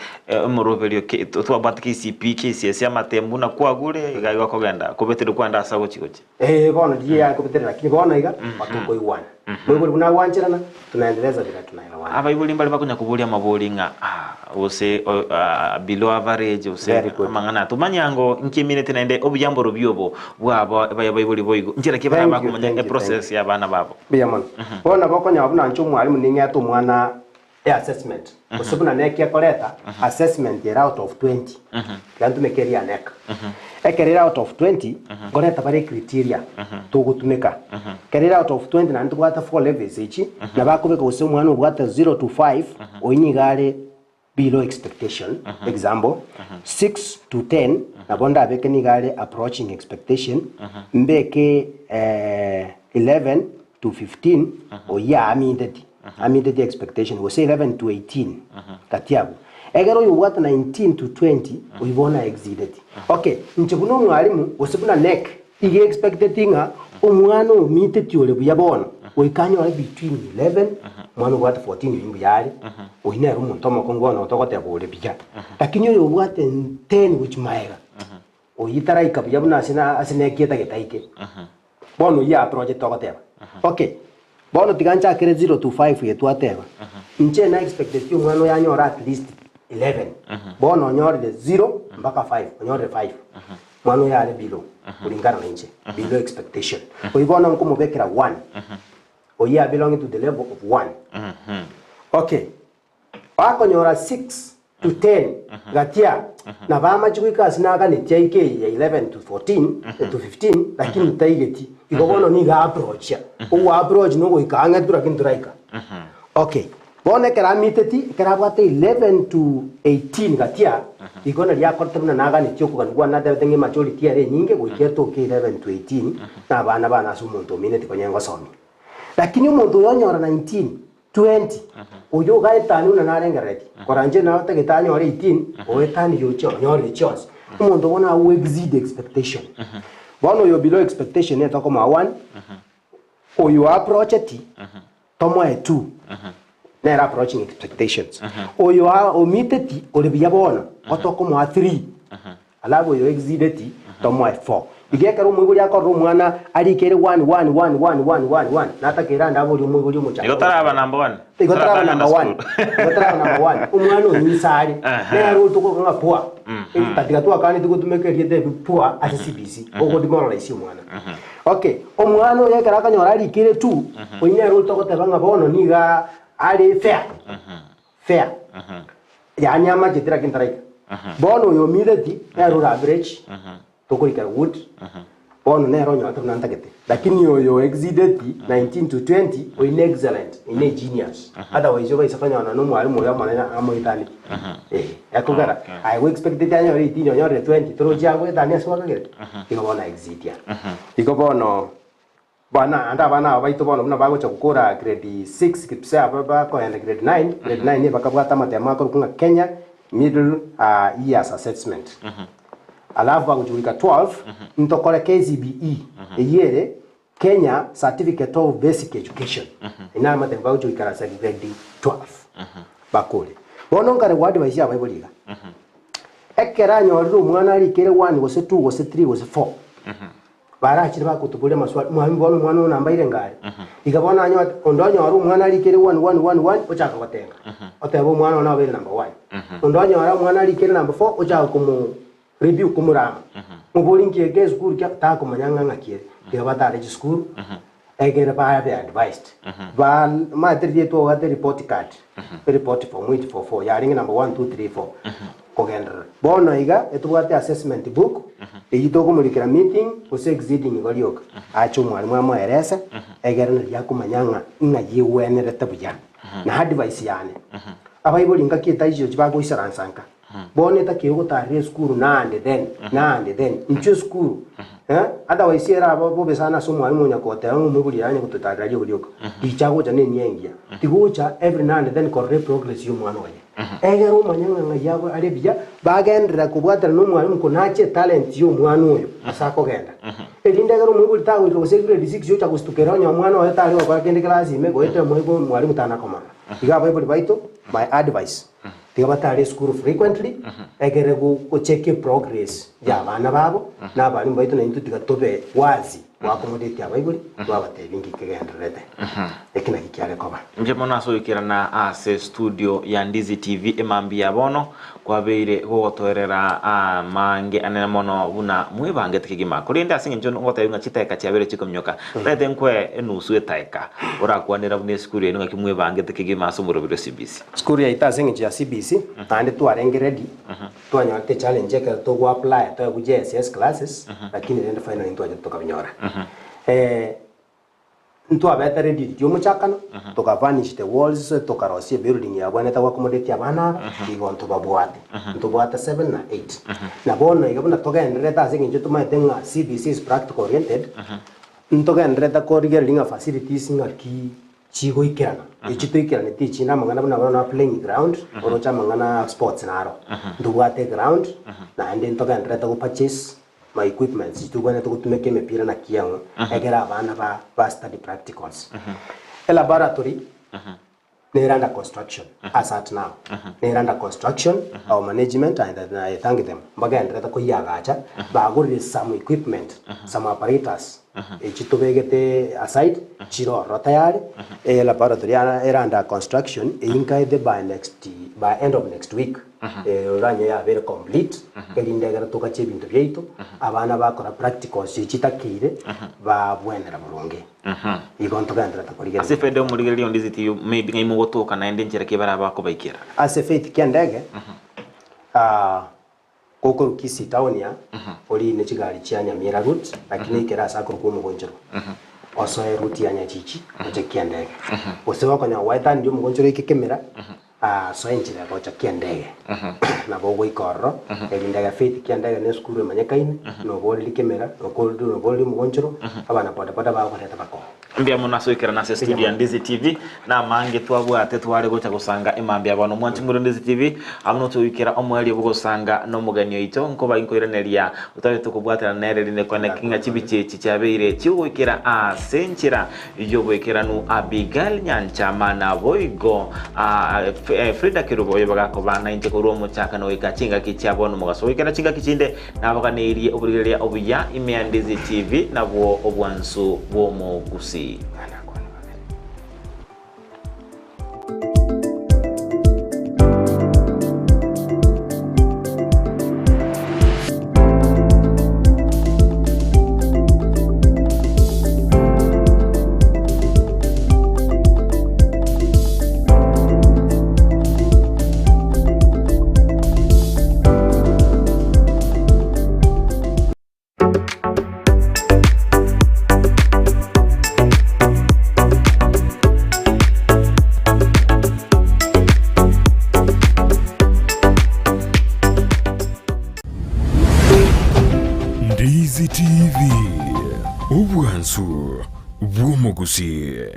omoroberio ki twabwate KCPE, KCSE amatemo buna kwagure iga igo okogenda kobeterwa kwenda ase ogochi gochia. Ee bono riria yakobeterera lakini bono iga batokoigwana. Moibori buna agwancherana, tunaendeleza vile tunaelewana. Abaibori mbare bakonya koboria amabori ng'a ah, gose o- ah, below average gose Very good. amang'ana aya. Tomanye ango inki emineti naende obuya mborobio obo bwabo ebaye abaibori boigo. Nchera ki Thank you, barabakomanya thank you, thank eprocess you. ya abana babo. Mbuya mono. Bono nabo okonyora buna inche omwalimu ning'ete omwana eassessment, gose buna NEC ekoreta, assessment ere out of 20, tiga ntumeke eria ya NEC. Ekero ere out of 20, nkoreta bare ecriteria togotumeka. Ekero ere out of 20 naende tobwate four levels echi, nabo akobeka gose omwana obwate 0 to 5, oyio nigo are below expectation, example, 6 to 10, nabo ndabeke nigo are approaching expectation, mbeke 11 to 15, oyio aaminteti. Aminteti expectation gose 11 to 18 gati abwo. Egere oyo obwate 19 to 20 oyio bono aexceedeti. Okay, inche buna omwalimu gose buna NEC iga expecteti ng'a omwana omiteti ore buya bono goika anyore between 11 omwana obwate 14 oyio mbuya are, oyio nere omonto omokongu bono togoteba ore buya. Lakini oyo obwate 10 gochia maega. Oyio taraika buya buna ase na ase nekieta getaike. Bono oyio aprochete ogoteba. Okay, bono tiga nchakere 0 to 5 eye twateba. Inche na expecteti omwana oyo anyore at least 11. Bono onyorire 0 mpaka 5, onyorire 5. Mwana oyo are below kulingana na inche, below expectation. Oyio bono nkomobekera 1. Oyio a belong to the level of 1. Okay. Bakonyora 6 to 10 gatia nabo amache goika ase naganetie aike eye ya 11 to 14 to 15 lakini taigeti igo bono nigo approachia ogo approach nogoika ang'e tu lakini toraika okay bono ekero amiteti ekero abwate 11 to 18 gatia igo naria akorete buna naganetie okogania kwane natebete ng'a emajority ere enyinge goika etoke 11 to 18 na abana bane ase omonto omineti konya ngosomia lakini omonto oyo onyora 19 20, Oyio ogaetania buna narengereretie, koranche naye otagete anyore 18, oetanirie ochia onyorire chionsi. Omonto bono agwo exceed expectation. Bono oyo below expectation nere tokomoa one, oyo approacheti tomoe two, nere approaching expectations. Oyo a omiteti ore buya bono, gotokomoa three. Alafu oyo exceedeti tomoe four. Iga ekero omoibori akorora omwana arikere one one one one one one one natakeire ande aborie omoibori omochando Igo taraba number one. Igo taraba Taratang'ana number one. sukuru. Igo taraba number one. Omwana oyo inse are. Aha. Nere otokoka ng'a poor. Tatiga twakaneti gotumeka erieta ebi poor ase CBC. Ogodemoralize omwana. Okay, omwana oyo ekero akanyora arikire two, oyio nere otogoteba ng'a bono niga are fair. Fair. Yaani amachete lakini taraika. Bono oyo omireti nere ore average tokorikera good bono nere onyorete buna ntagete. Lakini oyo exceedeti 19 to 20 oyo ne excellent oyo ne genius. Otherwise obaise konyora na omwalimu oyo omonene amoetanie. Eh, ekogera aye go expecteti anyore 18 onyorire 20 torochi agoetania ase gwakagete. Igo bono aexceedia. Igo bono Bana, naende abana aba baito bono buna bagocha gokora grade 6 gose aba bakoenda grade 9, grade 9 bakabwata amatemo akorokwa ng'a Kenya Middle Years Assessment. Alafu bagochia goika 12, ntokore KCBE, eyio ere Kenya Certificate of Basic Education. Ayio naro amatemo bagochia goikaransa grade 12 bakore. Bono nkare goadvise abaibori iga, ekero anyorire omwana arikere 1 gose 2 gose 3 gose 4, Barachire bagotoboria amaswali, Mwami, bono omwana oyo nambaire ngare? Iga bono anyote, onde onyore omwana arikire one, one, one, one, ochaka gotenga, oteba omwana one abeire number one. Onde onyore omwana arikire number four, ochaka komo rebuke, komorama. Mobori nki eke esukuru kia, takomanya ng'a ng'aki ere. Tiga batare chisukuru, egere babe advised. Ba omanyete riria twabwate report card, ereport form 844, yarenge number one, two, three, four. Kogenderera. Bono iga etobwate assessment book, eyio tokomorikera meeting gose exceeding igo rioka. Ache omwalimu amoerese, egere nario akomanya ng'a ing'ai egwenerete buya. Na advice yane, abaibori ngaki etaichire chibagoisaransa nka, bono etakeire gotarera esukuru now and then, now and then, inchuo esukuru eh, otherwise eraba bobe sana ase omwalimu onya kogoteba ng'a omoibori yanya gototarera riogo rioka, richa agocha na enia engiya. Tigocha every now and then korora eprogress ya omwana oye. Egere omanye ng'a ng'ai abo are buya, bagenderera kobwatana nomwalimu konacha etalent y'omwana oyo ase akogenda. Erinde egere omoibori tagoika gose grade six ocha gostuka ere onye omwana oye tari gokora kende class ime goetera omoibo omwalimu tanakomorora. Iga abaibori baito, my advice, tiga batare esukuru frequently, egere go gocheck eprogress ya abana babo, na abalimu baito naintwe tiga tobe wazi. Gwakomodeti abaibori, twabateebia inki kegendererete. Eki nakio kiare koba. Inche mono ase oikerana ase studio ya Ndizi TV emambia ya bono kwabeire gogotoerera amange anene mono buna mwebangete kegima korende ase eng'encho ngotebia ng'a chitaeka chiabeire chikominyoka ntagete nkoe enusu etaeka orakwanera buna esukuru yaino ng'aki mwebangete kegima ase omoroberi o CBC. Sukuru yaito ase eng'encho ya CBC naende twarenge ready Twanyorete echallenge ekero togo apply toegwe JSS classes lakini rende finally ntwachete tokabinyora. Ntwabete ready riria omochakano, toka varnish the walls, tokarosia ebuilding yabwenerete go accommodate abana aba, igo ntobabwate. Ntobwate seven na eight. Na bono iga buna togendererete ase eng'encho tomaete ng'a CBC is practical oriented, ntogendererete korigereria ng'a facilities ng'aki Chigoikerana, echi toikeraneti echinde amang'ana buna bono na playing ground, oroche amang'ana a sports naro. Ntobwate eground, naende ntogendererete go purchase ma equipments chitobwenerete gotumeka emepira na kiang'o, egere abana ba ba study practicals. Elaboratory. Nere under construction as at now. Nere under construction, our management and I thank them, mbagenderete koyiagacha, bagorire some equipment, some apparatus, echi tobegete aside, chire ororo tayari, e laboratory ere under construction, eyio nkaete by next, by end of next week, oranye yabeire complete, erinde ekero togacha ebinto biaito, abana bakora practicals echi chitakeire, babwenera boronge. Igo ntogenderete korigereria. Ase faida y'omorigereria onde isiti maybe ng'ai mogotoka naende enchera ki barabe bakobaikera. Ase faith ki'endege, gokorwa Kisii town aa, orine chigari chia Nyamira route, lakini ekero ase akorokwa omogonchoro, osoe route ya Nyachichi oche ki'endege. Gose gokonyora gwaetanirie omogonchoro oike Kemera, Aa, soa enchera gocha ki'endege, nabo ogoika ororo, erinde ege faith ki'endege na esukuru emanyekaine, na oboreri kemera, na okoreri na oboreri omogonchoro, abana boda boda bagoreta bakoa. Mbuya mono ase goikerana ase studio ya Ndizi TV, na amange twabwate tware gocha gosanga emambia bono. Mwanchi more Ndizi TV, amo notogoikera omoerio bw'ogosanga nomogeni oito, nkoba inkoiraneria otabe tokobwatana nere rinde kwane ng'a chibicha echi chiabeire chiogoikera ase enchera y'oboikeranu Abigail Nyanchama naboigo Frida Kerubo oyo bagakoba nainche korwa omochakano goika chingaki chia bono omogaso goikera chingaki chinde nabaganeirie oborigereria obuya ime ya Ndizi TV nabwo obwansu bw'omogusii. Ndizi TV, obwansu bw'omogusii.